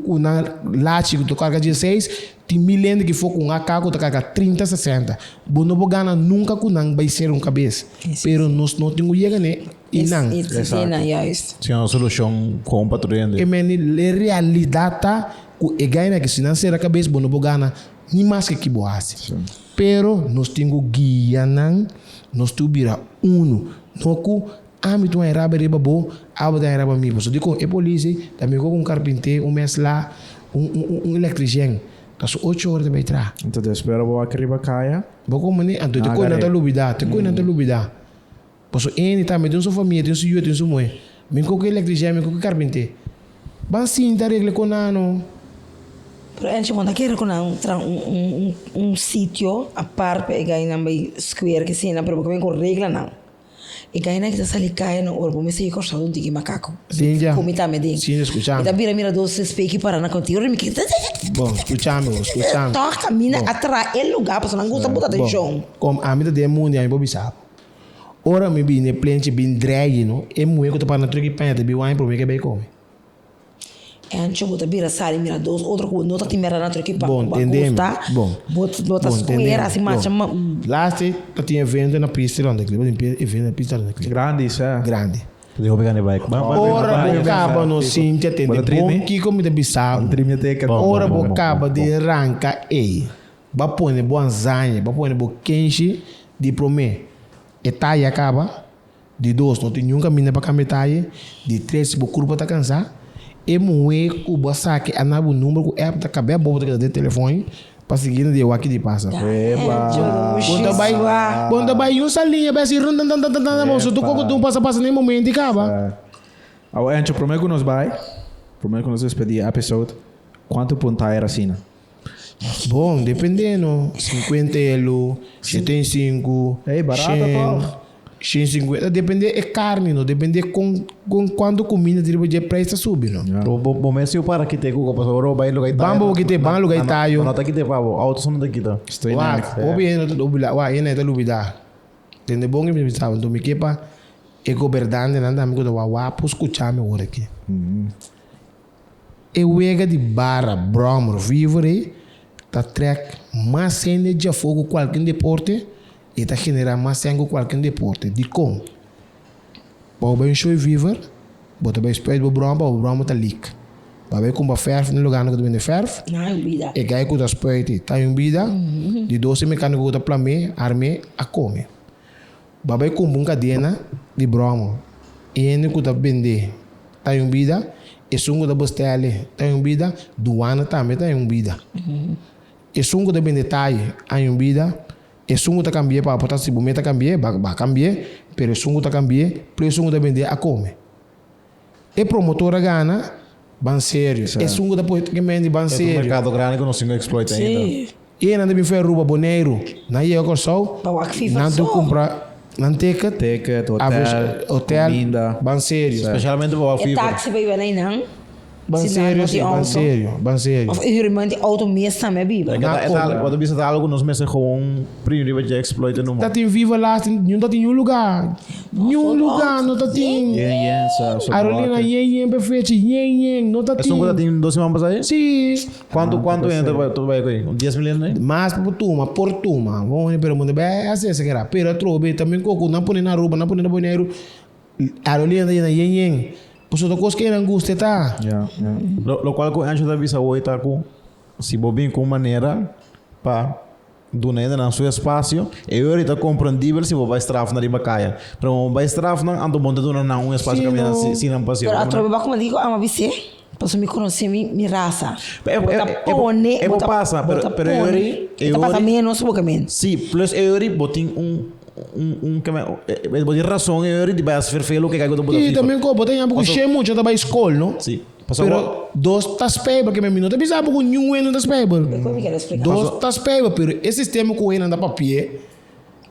ku nan lachi ku ta karga 16, tin mil hende ki for ku un AK ku ta karga 30, 60. Bo no por gana nunka ku nan bai ser un kabes. Pero nos no tin ku yega ne i nan. Si un solushon kon pa tur hende. E meni e realidat ta ku e gaina ki si nan sera kabes bo no por gana ni maske ki bo hasi. Pero nos tin ku guia nan, nos tin ku bira unu. No ku Ami ta un heraba riba bo, abo ta un heraba mi. Pasobra dikon e polis ei ta mihó ku un karpinté, un meslá, un un un elektrishèn. Ta su ocho ora ta bai traha. Anto despues bo wak riba kaya. Bo komo ni? Anto te koe nan ta lubidá, te koe nan ta lubidá. Pasobra eni tambe tin su famia, tin su yu, tin su muhé. Mi ku e elektrishèn, mi ku e karpinté. Ban sinta regla ku nan no. Pero Angie bo ta kere ku nan traha un un un sitio apart pa e gainan bai square kisina, pero bo ke bin ku reglanan. E gainan ki ta sali kaya na ora bo mester yi kòrsou un tiki makako. Sinja, Ku mi tambe den. Sinja, skuchami. Mi ta bira mira dos tres peki para na kontigo ora mi ke. Bon, skuchami bo, skuchami. Tòg kaminda a traha e lugá pasobra nan gusta buta atenshon. Kom ami ta den e mundu i ami por bisa bo. Ora mi bini e plenchi bin drègi no, e muhé ku ta para na truki paña ta bin wak mi promé ke bai kome. Encho bo ta bira sali mira dos otro ku bo no ta tin mera na truki pa Bon, bo a tendemi. gusta. Bon. Bo bo ta Bon, square tendemi. asi macha Bon. ma. Laatste ta tin evento na pista rond de clip. Bo tin evento na pista rond de clip. Grandi, sa. Grandi. Di hopi gana e bike. Ba, ba, Ora ba, bo ba, kaba no sinti atende Bo ta bon trimi? kiko mi ta bisa bo. Trimi teka. Bon, Ora bon, bo bon, kaba bon, di bon. ranka ei, ba pone bo anzaña, ba pone bo kenshi di prome e taya kaba. Di dos, no tin niun kaminda pa kambia taye. Di tres, si bo kurpa ta kansá, e muhé ku bo a saki a na bo number ku app ta kab'é bo bo ta keda den telefòn pa sigui na di e wak di pasa. Bo ta bai, bo ta bai un saliña bai asi run-tan-tan-tan-tan-tan, bo su tur koko pasa pasa na e momento i kaba. Awo Encho, promé ku nos bai, promé ku nos despedí e episode, kuantu por un tayer asina? Bon, depende no, 50 elo, 75, Ey, barata 100. toch? 150, depende e carne, no? Depende con, con cuanto comida tin riba dje prijs ta subi, no? Bo, bo, bo mes para kite ku paso oro bai lugar itayo. Bambo kite, ban lugar itayo. No ta kite pa bo, auto so no ta kita. Estoy Wak, na. hopi hende no ta lubida, wak, hende ta lubida. Tende bon mi bisa, anto mi ke pa e gobernantenan tambe ku ta wak wapu skucha mi ora aki. E wega di bara, brommer, vivor ei ta trek mas hende djafó ku kualke deporte i ta generá mas sèn ku kualke deporte. Dikon? Pa bo bai un show di vivor, bo ta bai spuit bo brommer pa bo brommer ta leak. Pa bai kumpra fèrf na lugar ku ta bende fèrf, e guy ku ta spuit ei ta un bida, di dos e mekániko ku ta plam'é, arm'é, a kome. Bo bai kumpra un kadena di bromo. E hende ku ta bendé ta un bida, esun ku ta bustèl'e ta un bida, duana tambe ta un bida. Esun ku ta bende taye a un bida, esun ku ta kambi'é pa bo ta si bo meta kambi'é, ba ba kambi'é, pero esun ku ta kambi'é, plus esun ku ta bendé a kome. E promotor a gana, ban serio. Esun ku ta pone ke mendi ban Es un serio. merkado grandi ku nos tin ku exploit ainda. Sí. E nan ta bin for Aruba, Boneiru, nan yega Kòrsou, Pa wak FIFA nan tur so. kumpra nan ticket, Ticket, hotel, aves- hotel, kuminda. ban serio. Spesialmente pa wak E FIFA. taxi pa iba na einan. Ban Si nan serio, no sí, tin ban auto. serio, ban serio. Of huurment di auto mes tambe biba. E Na ta, compra. wat bisa ta algo ku nos mester gewoon primi riba dje exploit numa. Ta tin FIFA laatst, niun ta tin niun lugar. Niun lugar no ta tin. Yen yen sa so Aerolínea yen yen pe fecha, yen yen, no ta Esun ku ta tin. tin dos siman pasá ei? Sí. Kuantu kuantu hende ta ta bai ku ei? Un dies mil hende? Mas por tuma, por tuma. Bon, pero munde bai hasi esaki ra. Pero atrobe tambe koko nan pone na Aruba, nan pone na Boneiru. Aerolínea ta yena yen yen. Pasobra ta kos ku nan gusta e ta. Ya, ya. Lo lokual ku Ancho ta bisa awor ta ku si bo bin ku un manera pa duna hendenan su espasio, e ora ta komprendibel si bo bai straf nan riba kaya. Pero bo bai straf nan, anto bo no ta duna nan un espasio Sí, kaminda no. si si nan paseo. Pero atrobe bo a kuma di ku ama bis'é, pasobra mi konosé mi mi rasa. E- Bo ta e- e- pone, e bo bo ta pasa, bo pero- ta pero e pone. ori- e E ta pasa ori- menos bo ke men. Sí, plus e ori bo tin un un un ke men e bo tin rason e ori di bai hasi verveel ke kai ku ta buta I FIFA. tambe ko bo ta yama ku Paso- she mucha ta bai skol, no? Sí. Paso Pero bo- dos ta spijbel, ke men mi no ta bisa bo ku niun hende ta spijbel. Kon mi kere explica? Dos ta spijbel, pero e sistema ku hende ta papia,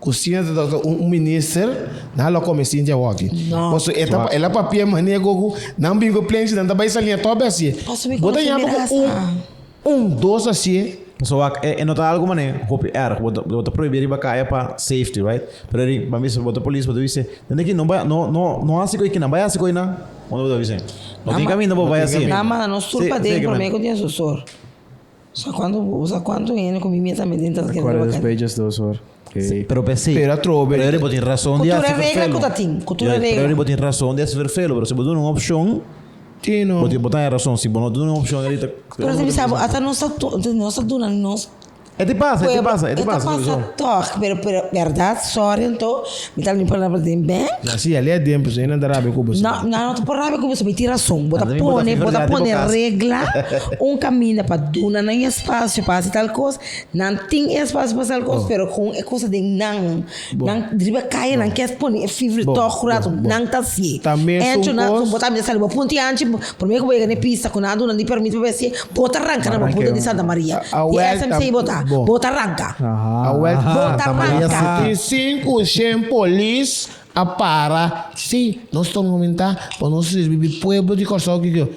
ku siña ta ta un un minister, nan lo kome sinti awoki. No. Paso e ta el a papia manera ku ku nan bin ku plenchi nan ta bai salia tobe asie. Paso mi Bo ta konosé yama mi ku rasa. un un dos asie. So wak e e no ta algo mane hopi erg. Bo ta bo ta prohibí riba kaya pa safety, right? Pero eri ba bisa bo ta polis bo ta bisa tende ki no bai no no no hasi koi kinan bai hasi koi nan. Bo ta bisa no tin kaminda bo bai hasi. Nan manda nos tur Sí, pa sí, den ke promé men. ku tin su sor. Sa kuantu sa kuantu hende ku mi mia tambe den ta kere Acuerdo riba des kaya. pages dos hoor. Sí, pero pensei. Pero atrobe. Pero eri bo tin rason di Ku tur hasi e regla vervelo. ku ta tin, ku tur e Ja, regla. Pero eri bo tin rason di hasi vervelo, pero si bo duna un opshon, Sí, no. bo tin bo ta rason. Si bo no duna un opshon eri ta Pero si mi sa bo ata nos ta nos ta duna nos E te pasa, e te pueblo. pasa, e te E ta pasa. pasa toch, pero pero berdad sorry anto mi ta ni palabra den bek. Ja, sí, ali adentro, pues, ainda rabia ku bo. No, no, no ta por rabia ku bo, mi tin rason. Bo ta Anda mi bota pone, bo ta FIFA pone dilanti bo kas. regla un kaminda pa duna nan espasio pa hasi tal kos. Nan tin espasio pa hasi tal kos, pero kon e kosa den nan, nan riba kaya nan kier pone e fibra tòg un rato, nan ta hasié. Ta mesun Encho nan, kos. bo ta mira sali bo punti anchi, promé ku bo yega na e pista ku nan a duna di permiso pa bo hasié, bo ta ranka na bo punta di Santa Maria. Di SMC bo ta, bo ta ranka. Awel, Bo ta ranka. Tin sinku shen polis a para, si, nos ta momentá pa nos sirbi pueblo di Kòrsou kiko.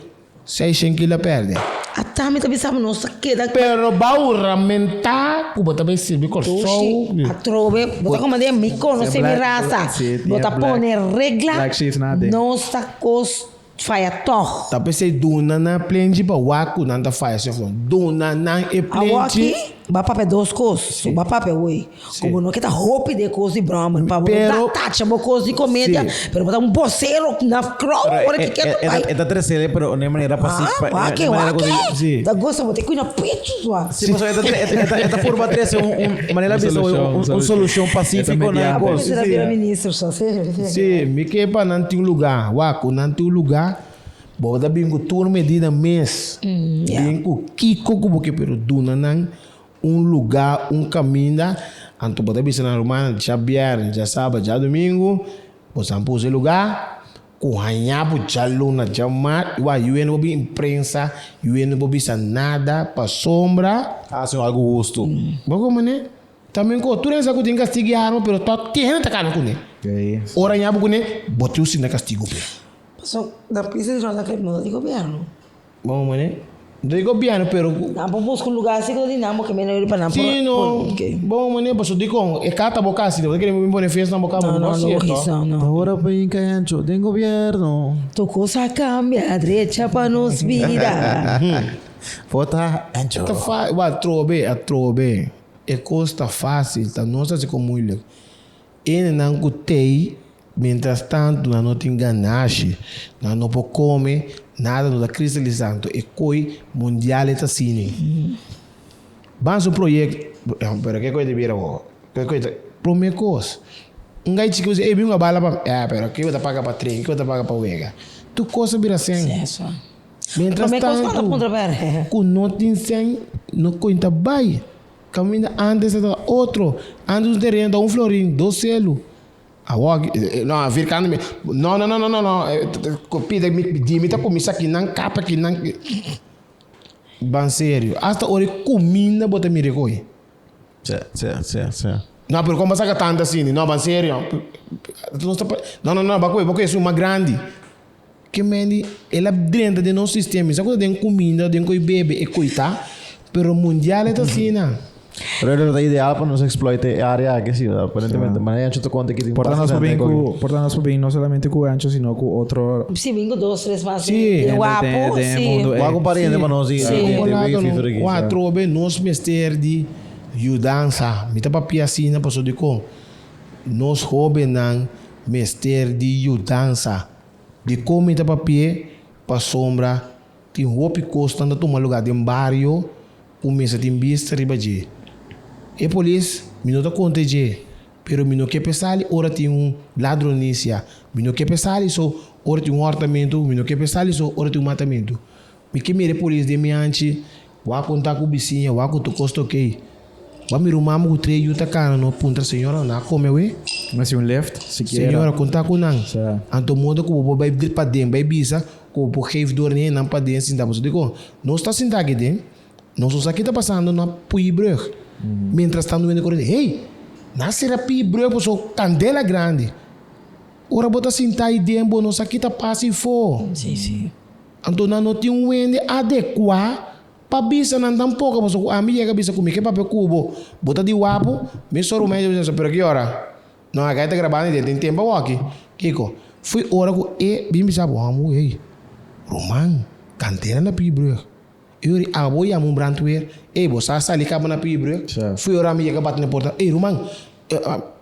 Seishen kilo a perde. Ata mi ta bisa bo nos ta keda. Pero bo a huramentá ku bo ta bai sirbi Kòrsou. Dushi, atrobe, bo ta koma den mi konosé mi rasa. Bo ta pone regla, nos ta kos faya tòg. Ta p'esei duna nan plenchi pa wak ku nan ta faya si òf no. Duna nan e plenchi. Awor aki bo a papia dos kos. So bo a papia awor. Como no ke ta hopi de kos di broma, pa bo no ta tacha bo kos di komedia, pero bo ta un bosero na crowd ora ki ke ta bai. E ta tresele pero na e manera pacífica. Ah, wak, wak. Ta gosa bo te cuida pecho sua. Si, pasobra e ta purba trese un manera bisa un solucion pacífico na e kos. Abo mester a bira minister sua, si. Si, mi ke pa nan tin un lugar, wak, ku nan tin un lugar, bo ta bin ku tur medida mes, bin ku kiko ku bo ke, pero duna nan Un lugá, un kaminda, anto bo ta bisa nan rumannan djabièrnè, djasaba, djadumingu, bo san puso e lugá ku haña bo djaluna, djamar, i wak yu no por bin prensa, yu no por bisa nada pasobra. Hasi un algu hustu. Bo komo ne? Tambe ku tur hende sa ku tin kastig di arma pero tòg tin hende ta kana kuné. Ora ña bo kuné, bo tin un sinta kastigu p'e. Paso na pisa di Ronda Klip no ta di gobièrnu. Bon mane, no ta di gobièrnu pero. Nan por buska un lugar así ku ta di nan bo ke meno pa nan por. Sí no, bon mane paso dikon e ka ta bo kas, bo ta kere bin pone fiesta na bo kas, bo no por hasi eto. No, no. Ta ora pa hinka ancho den gobièrnu. Tur kos a kambia, drecha pa nos bida. Vota ancho. Ta fa, wak trobe, atrobe. E kos ta fásil, ta nos hasi kon moeilijk. Enenan ku tei, mientras tanto nan no tin ganashi, nan no por kome, nada no ta kristalisá. Anto e koi mundial e ta asina. Ban su proyekto, pero ke koi ta bira awor? Ke koi ta, promé kos, un gai chiki bisa, ey bin un bala pa mi. Eh, pero ke bo ta paga pa tren, ke bo ta paga pa wega? Tur kos a bira sen. Mientras tanto, ku no tin sen, no koi ta bai. Kaminda antes ta otro. Antes un tereno ta un florin, dos selu. Awor aki, no, vierkante mi, no, no, no, no, no, no, pida mi, di mi ta kuminsá kinan, kapa kinan. Ban serio. Asta ora e kuminda bo ta mira e koi. Sí, sí, sí, sí. No, pero kon bo saka tantu asina? No, ban serio. No, no, no, bo kohe esun mas grandi. Ke mendi el a drenta den nos sistema, mi sa ku ta den kuminda, den koi bebe e koi ta, pero mundial e ta asina. Pero e ta ideal pa nos exploit e area aki si, aparentemente. Manera Ancho ta konta ki tin Por ta nos basta por bin gente ku, por ta nos por bin no solamente ku Ancho sino ku otro Si, bin ku dos, tres mas. Sí. Den wapu, Den si. mundo, Wak un pariente pa nos di Sí. di Como di laga FIFA no, aki. wak atrobe nos mester di yudansa. Mi ta papia asina pasobra dikon nos hobennan mester di yudansa. Dikon mi ta papi'é? Pasobra tin hopi kosnan ta tuma lugá den bario ku mester tin bista riba dje. E polis, mi no ta konta dje, pero mi no ke p'e sali ora tin un ladronisia, mi no ke p'e sali so ora tin un hòrtamentu, mi no ke p'e sali so ora tin un matamentu. Mi ke mira e polis den mi hanchi, wak konta ku bisiña, wak ku tur kos ta okey. Bo a mira un mama ku tres yu ta kana no puntra señora nan a kome awe? Mester un lift sikiera. Señora konta ku nan. Anto modo ku bo por bai paden bai bisa ku bo por geef door ni nan paden sinta pasobra dikon nos ta sinta aki den nos no sa ki ta pasando na Puibrug. Mientras tanto wende kore hey nan a sera Puibrug pasobra kandela grandi. Ora bo ta sinta ahi den bo no sa ki ta pasa ifo. Anto nan no tin un wende adekuá Pa bisa nan tampoco, pasobra cu ami yega bisa cu mi ke papia cu bo, bo ta di wapu, mi sor un medio bisa, pero ki ora? No, a ta grabando y den tempo awoki. Kico? Fui ora cu e bin bisa bo, amo, ey, ruman, cantera na Piebrug. E ora abo yama un brandweer, ey, bo sa sali caba na Piebrug. Fui ora ami yega bati na porta, ey, ruman,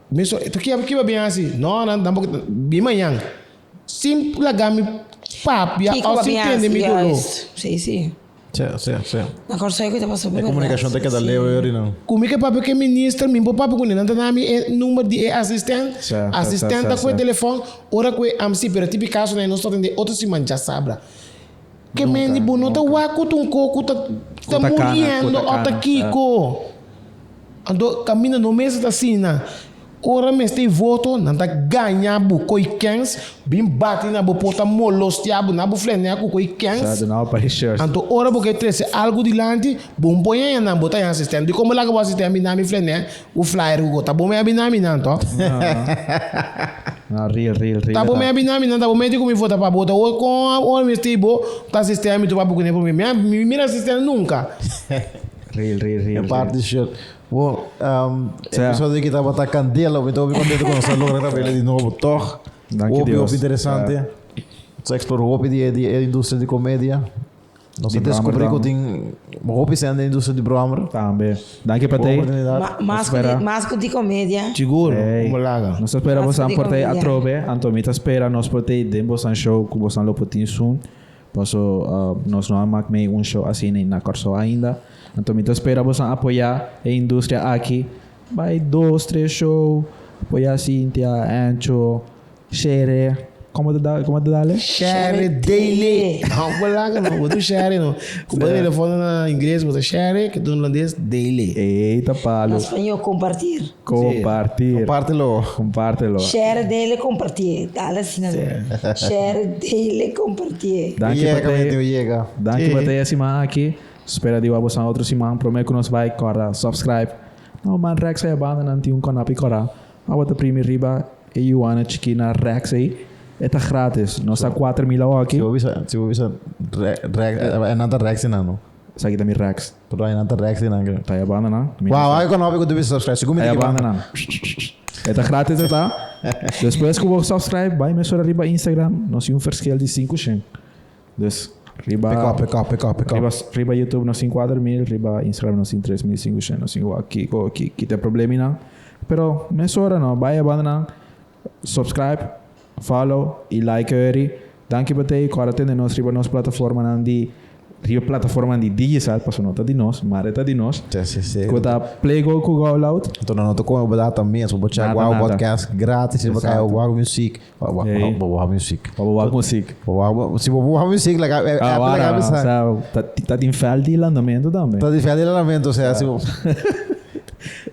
mi sor, ki bo bin haci? No, nan tampoco, bin mañan. Sin laga mi papia Kiko of sin papia tende mi doló. Juist. Sí, sí. Sí, sí, sí. Na Kòrsou ku ta pasa E bèrdat. komunikashon ta keda leu e orinan. Ku mi ke papia ku e minister, mi por papia kuné. Nan ta dami e number di e asistent. Sí, sí, Asistent sí, ta ku e sí. telefòn. Ora ku e am sí, pero tipi kasonan e nos ta atendé otro siman djasabra. Ke mende bo no ta wak ku ta un ko ku ta ta kana, ku ta muriendo òf ta kana, kiko. Anto kaminda no mester ta asina. Ora mester e voto, nan ta gaña bo koe kens, bin bati na bo porta molostia bo, na bo flenea ku koe kens. Anto ora bo ke trese algu dilanti, bo no por yaña nan, bo ta yaña asistente. Dikon bo laga bo asistente bin nami flenea ku flyer ku ko? Ta bo mea bin nami nan to? Ta bo mea bin nami nan, ta bo mea di ku mi vota pa bo. Ta kon ora mester e bo ta asistente mi ta papia kuné promé. Mi mira asistente nunka. Real, real, real. E parti shirt. Bon, um, episodio aki tabata candela. Mi ta hopi contento cu nos a logra grab'e di nobo toch. Danki Hopi, Dios. hopi interesante. Nos a explora hopi di, di e industria di comedia. Nos a Di descubri brommer cu tin hopi sende industria di brommer. Tambe. Danki pa Boa tei. oportunidad. Ma, mas ku di, mas ku di komedia. Sigur, Hey. como laga. Nos ta spera Mas bosan ku di por tei komedia. atrobe. Anto mi ta spera nos por tei den bosan show ku bosan lo por tin soon. Paso nos no a mak mei un show asina na Kòrsou ainda. Anto mi ta spera boso apoyá e industria aki. Bai dos, tres show, apoyá Cynthia, Ancho, Shere. Komo ta da, komo ta dale? Shere daily. No por laga no, bo tu shere no. Ku bo telefono na ingles bo ta shere, ku ta holandes daily. Ey ta palo. Na spañó compartir. Compartir. Compártelo. Compártelo. Share dele compartir. Dale asina. Share dele compartir. Danki pa Yega, te. mi yega. Danki pa te e siman aki. Spera di wak boso otro siman. Prome ku nos bai kòrda subscribe. No man rex aya banda nan tin un kònapi kòrá. Awa ta primi riba. e yuana chikí na rèks ei, e ta grátis. Nos ta 4000 awor aki. Si bo bisa, si bo bisa re, re, e nan ta rèks einan no. Esaki ta mi rèks. Pero ei nan ta rèks einan ke. Ta e banda nan. Mi Wow, ai kono ku tu bisa subscribe. Sigur mi Aya ta banda nan. E ta gratis e ta. Despues ku bo subscribe, bai mesora riba Instagram. Nos tin un verschil di 500. Dus riba Pick up, pick up, pick up, pick up. Riba, riba YouTube nos tin 4000, riba Instagram nos tin 3500. Nos tin wak kiko ki ki ta probleminan. Pero mesora no, bai e banda nan. Subscribe, follow y like eri. Danki pa tei. Kòrda tende nos riba nos plataformanan di riba plataformanan di Digicel, pasobra no ta di nos, maar e ta di nos. Si, si, si. Ku ta Play Go ku Go Loud. Anto nan no ta kome bo data mes, bo por check Nada, wou nada. podcast gratis, bo kaya Exacto. wou music, wou Ei. wou wou music. Pa bo wak muziek. Bo wou si bo wou music like Ah, Apple wara, like o sea, ta, ta tin fel di landamento tambe. Ta diferente lamento, o sea, si bo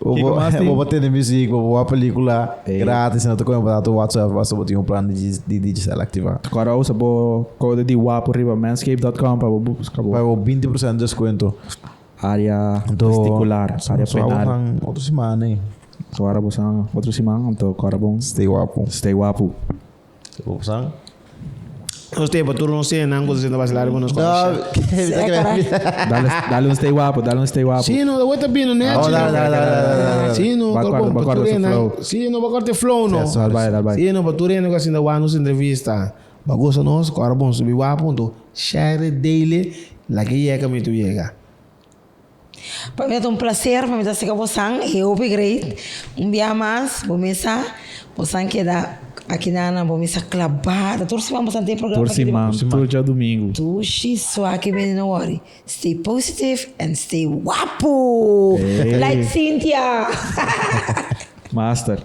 Kiko bo mas tin? bo por tende music, bo por wou pelicula Ei. gratis, no ta kome bo data WhatsApp, basta bo tin un plan di di Digicel activa. Kòrda usa bo kode di wapu riba manscaped.com pa bo buska bo Pa bo 20% descuento. área Anto testicular, área so penal. abo otro siman eh. So ora bo san otro siman, anto kòrda bon. Stay wapu. Stay wapu. Bo san? Nos te pa tur nos te nan ku senta vacilar ku nos No, Dale, dale un stay wapu, dale un stay wapu. Sí, no, de vuelta vino, ne? Oh, dale, dale, dale, dale, dale. Sí, no, Va corpo, corta, va pa corta tur su nan. flow. Sí, no, va corte flow, no. Dal bai, dal bai. Sí, no, pa tur nan ku sinta wak nos entrevista. Pa gosa nos, kòrda bon subi wapu, anto share daily, la ke yega mi tu yega. Pa mi ta un placer pa mi ta seka bosan e hopi great un bia mas bo mesa bosan keda aki nan bo mesa klabada tur siman bosan tin programa Tur siman, tur djadumingu. Dushi swaki bini no worry stay positive and stay wapu Hey. like Cynthia. Master.